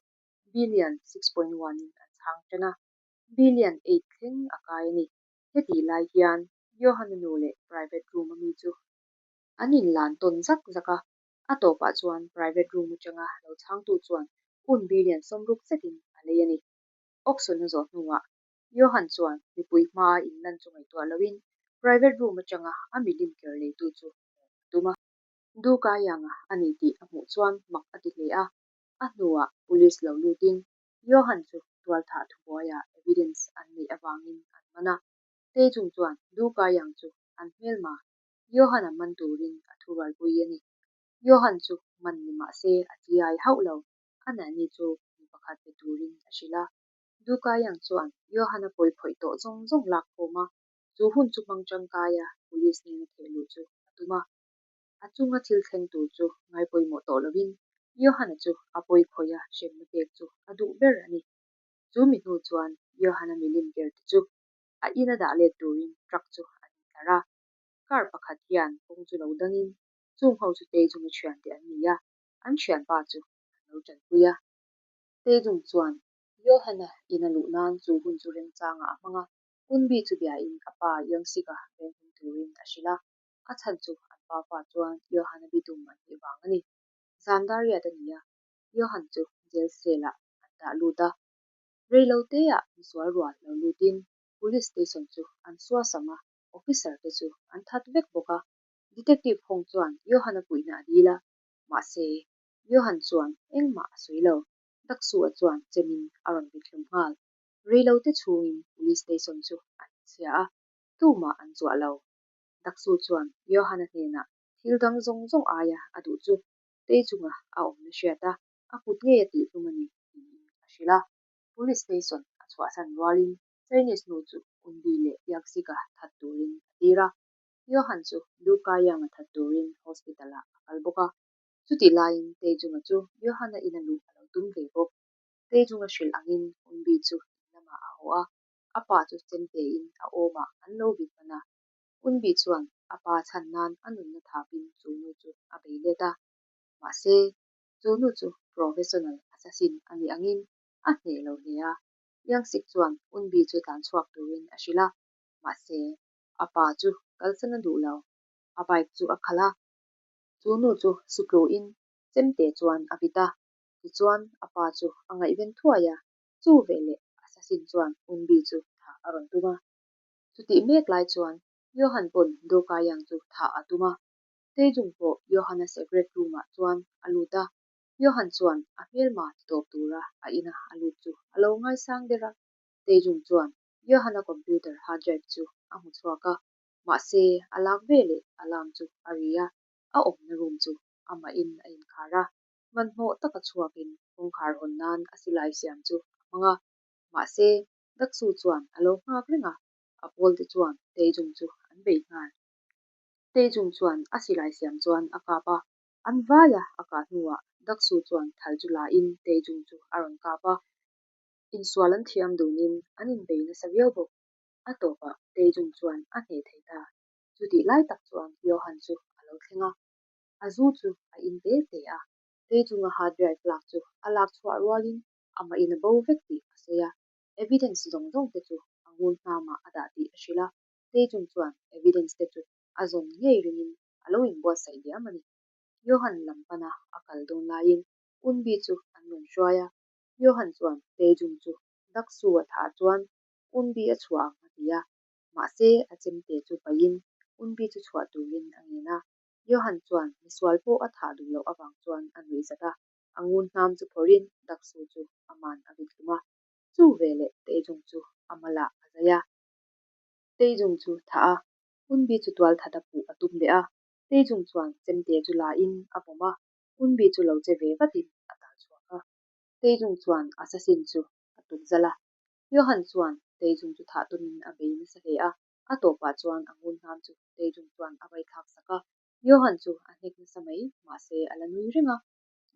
billion 6.1 in an chhang tan a, billion 8 thleng a kai a ni. Hetih lai hian Johan-a nu leh private room a mi chu an inlan tawn zak zak a, a tawpah chuan private room atanga lo chhangtu chuan un billion 60 zetin a lei a ni. Auction a zawh hnuah Johan chuan mipui hmaa inlan chu ngaihtuah loin private room atanga a milim ker leitu chu hmuh a tum a. Du Kaiyang-a a ni tih a hmuh chuan mak a ti hle a. A hnuah police lo lutin Johan chu tualthah thubuaiah evidence an neih avangin an man a. Taejung chuan Du Kaiyang chu an hmelma Johan-a man turin a thurualpui a ni. Johan chu man ni mah se a chiai hauh lo, a nanny chu mi pakhat pe turin a hrilh a. Dukayang chuan Johan-a pawi khawih tawh zawng zawng lak khawm a, chu hun chu hmang tangkaia police nena theh luh chu a tum a. A chunga thil thleng tur chu ngai pawimawh tawh lovin Johan-a chu a pawi khawiha hremna pek chu a duh ber a ni. Chu mi hnu chuan Johan-a milim ker te chu a ina dah let turin truck chu an intlar a. Car pakhat hian kawng chu lo dangin chung ho chu Taejung-a thiante an ni a, an thianpa chu an lo tanpui a. Taejung chuan Johan-a in a luh nan chu hun chu remchangah a hmang a, Unbi chu biain a pa Youngsik-a venghim turin a hrilh a, a chhan chu an pa fa chuan Johan-a bitum an nih vang a ni. Zan dar riat a ni a, Johan chu jail cell-ah an dah lut a. Reiloteah misual rual lo lutin police station chu an suasam a, officer te chu an that vek bawk a. Detective Hong chuan Johan-a puihna a dil a, mahse Johan chuan engmah a sawi lo. Daksu-a chuan chemin a rawn vit hlum nghal. Reilote chhungin police station chu an chhia a, tumah an zuah lo. Daksu chuan Johan-a hnenah thil dang zawng zawng aia a duh chu Teichunga a awmna hriat a, a kut ngei a tihhlum a ni tiin a hrilh a. Police station a chhuahsan rualin Chinese nu chu Unbi leh Yaksik-a that turin a tir a. Johan chu Lu Kaiyang-a that turin hospital-ah a kal bawk a. Chutih laiin Taejung-a chu Johan-a ina luh a lo tum ve bawk. Taejung-a hrilh angin Unbi chu in lamah a haw a, a pa chu chemtein a awmah an lo vit hman a. Unbi chuan a pa chhan nan a nunna thapin chu nu chu a bei let a. Mahse, chu nu chu professional assassin a nih angin a hneh lo hle a. Youngsik chuan Unbi chu tlan chhuak turin a hrilh a, mahse, a pa chu kalsan a duh lo. A bike chu a khalh a. Chu nu chu sutluin Chemte chuan a vit a, tichuan a pa chu a ngaihven thuai a, chu veleh assassin chuan Unbi chu thah a rawn tum a. Chutih mek lai chuan Johan pawn Dawkayang chu thah a tum a, Taejung pawh Johan-a secret room-ah chuan a lut a, Johan chuan a hmelma ti tawp tura a ina a lut chu a lo ngaisang der a, Taejung chuan Johan-a computer hard drive chu a hmu chhuak a, mahse a lak veleh alarm chu a ri a, a awmna room chu amahin a inkhar a, hmanhmawh taka chhuakin kawngkhar hawn nan a silai siam chu a hmang a, mahse Daksu chuan a lo nghak reng a, a pawlte chuan Taejung chu an bei nghal. Taejung chuan a silai siam chuan a kap a, an vai a, a kah hnuah Daksu chuan thal chu la in Taejung chu a rawn kap a. Insual an thiam dunin an inbei nasa viau bawk. A tawpah Taejung chuan a hneh thei ta. Chutih lai tak chuan Johan chu a lo thleng a, a zu chu a in te te a. Taejunga hard drive lak chu a lak chhuah rualin amah in a bo vek tih a sawi a, evidence zawng zawng te chu a ngun hnamah a dah tih a hrilh a, Taejung chuan evidence te chu a zawn ngei ringin a lo inbuatsaih diam a ni. Johan lam pana a kal dawn laiin Unbi chu an rawn hruai a, Johan chuan Taejung chu Daksu a thah chuan Unbi a chhuah ang a ti a, mahse a chemte chu paihin Unbi chu chhuah turin a ngen a, Johan chuan misual pawh a thah duh loh avang chuan a nuih zat a. A ngun hnam chu phawrhin Daksu chu a man a vit hlum a, chu veleh Taejung chu a malah a zai a. Taejung chu thah a, Unbi chu tual that a puh a tum leh a, Taejung chuan chemte chu la in a vawm a, Unbi chu lo che ve vatin a tal chhuak a. Taejung chuan assassin chu a tuk zalh a, Johan chuan Taejung chu thah tumin a bei nasa hle a, a tawpah chuan a ngun hnam chu Taejung chuan a vai thlak sak a, Johan chu a hnek nasa mai, mahse a la nui reng a.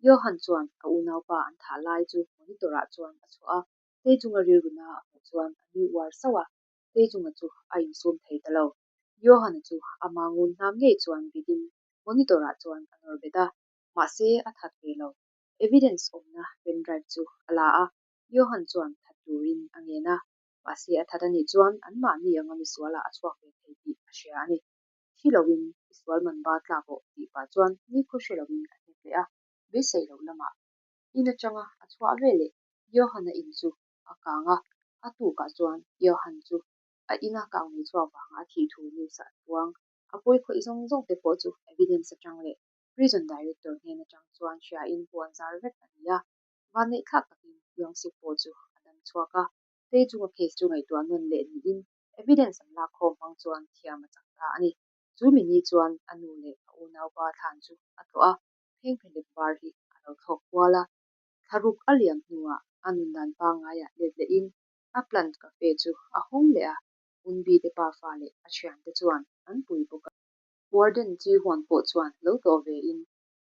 Johan chuan a unaupa an thah lai chu monitor ah chuan a chhuah a, Taejunga rilruna a hmuh chuan a nui uar sauh a, Taejunga chu a insum thei ta lo. Johan-a chu ama ngun hnam ngei chuan vitin monitor ah chuan a nawr bet a, mahse a that ve lo. Evidence awmna pen drive chu a la a, Johan chuan that turin a ngen a, mahse a that anih chuan anmahni anga misualah a chhuak ve thei tih a hria a ni. Thi loin i sual man ba tlak awh tih pah chuan nikhaw hre loin a hnek leh a, beisei loh lamah in atanga a chhuah veleh Johan-a in chu a kang a, a tukah chuan Johan chu a ina kang nei chhuak vanga a thih thu news ah an puang. A pawi khawih zawng zawng te pawh chu evidence atang leh prison director hnen atang chuan hria in puan zar vek a ni a, vanneih thlak takin Yong-sik pawh chu a dam chhuak a, Taejung-a case chu ngaihtuah nawn leh niin Evidence an lak khawm hmang chuan thiam a chang ta a ni. Chu mi ni chuan a nu leh a unaupa thlan chu a tlawh a, phengphehlep var hi a lo thlawk kual a. Thlaruk a liam hnuah a nundan pangaiah let lehin a plant cafe chu a hawng leh a, Unbi te pafa leh a thiante chuan an pui bawk a. Warden Chi Huan pawh chuan lo tlawh ve in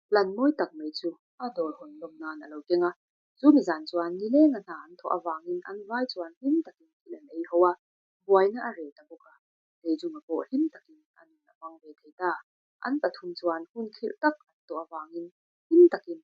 plant mawi tak mai chu a dawr hawn lawm nan a lo keng a, Chu mi zan chuan nilenga hna an thawh avangin an vai chuan hlim takin thil an ei ho a, buaina a reh ta bawk a, Leijunga pawh hlim takin a nun a hmang ve thei ta. An pathum chuan hun khirh tak an tawh avangin hlim takin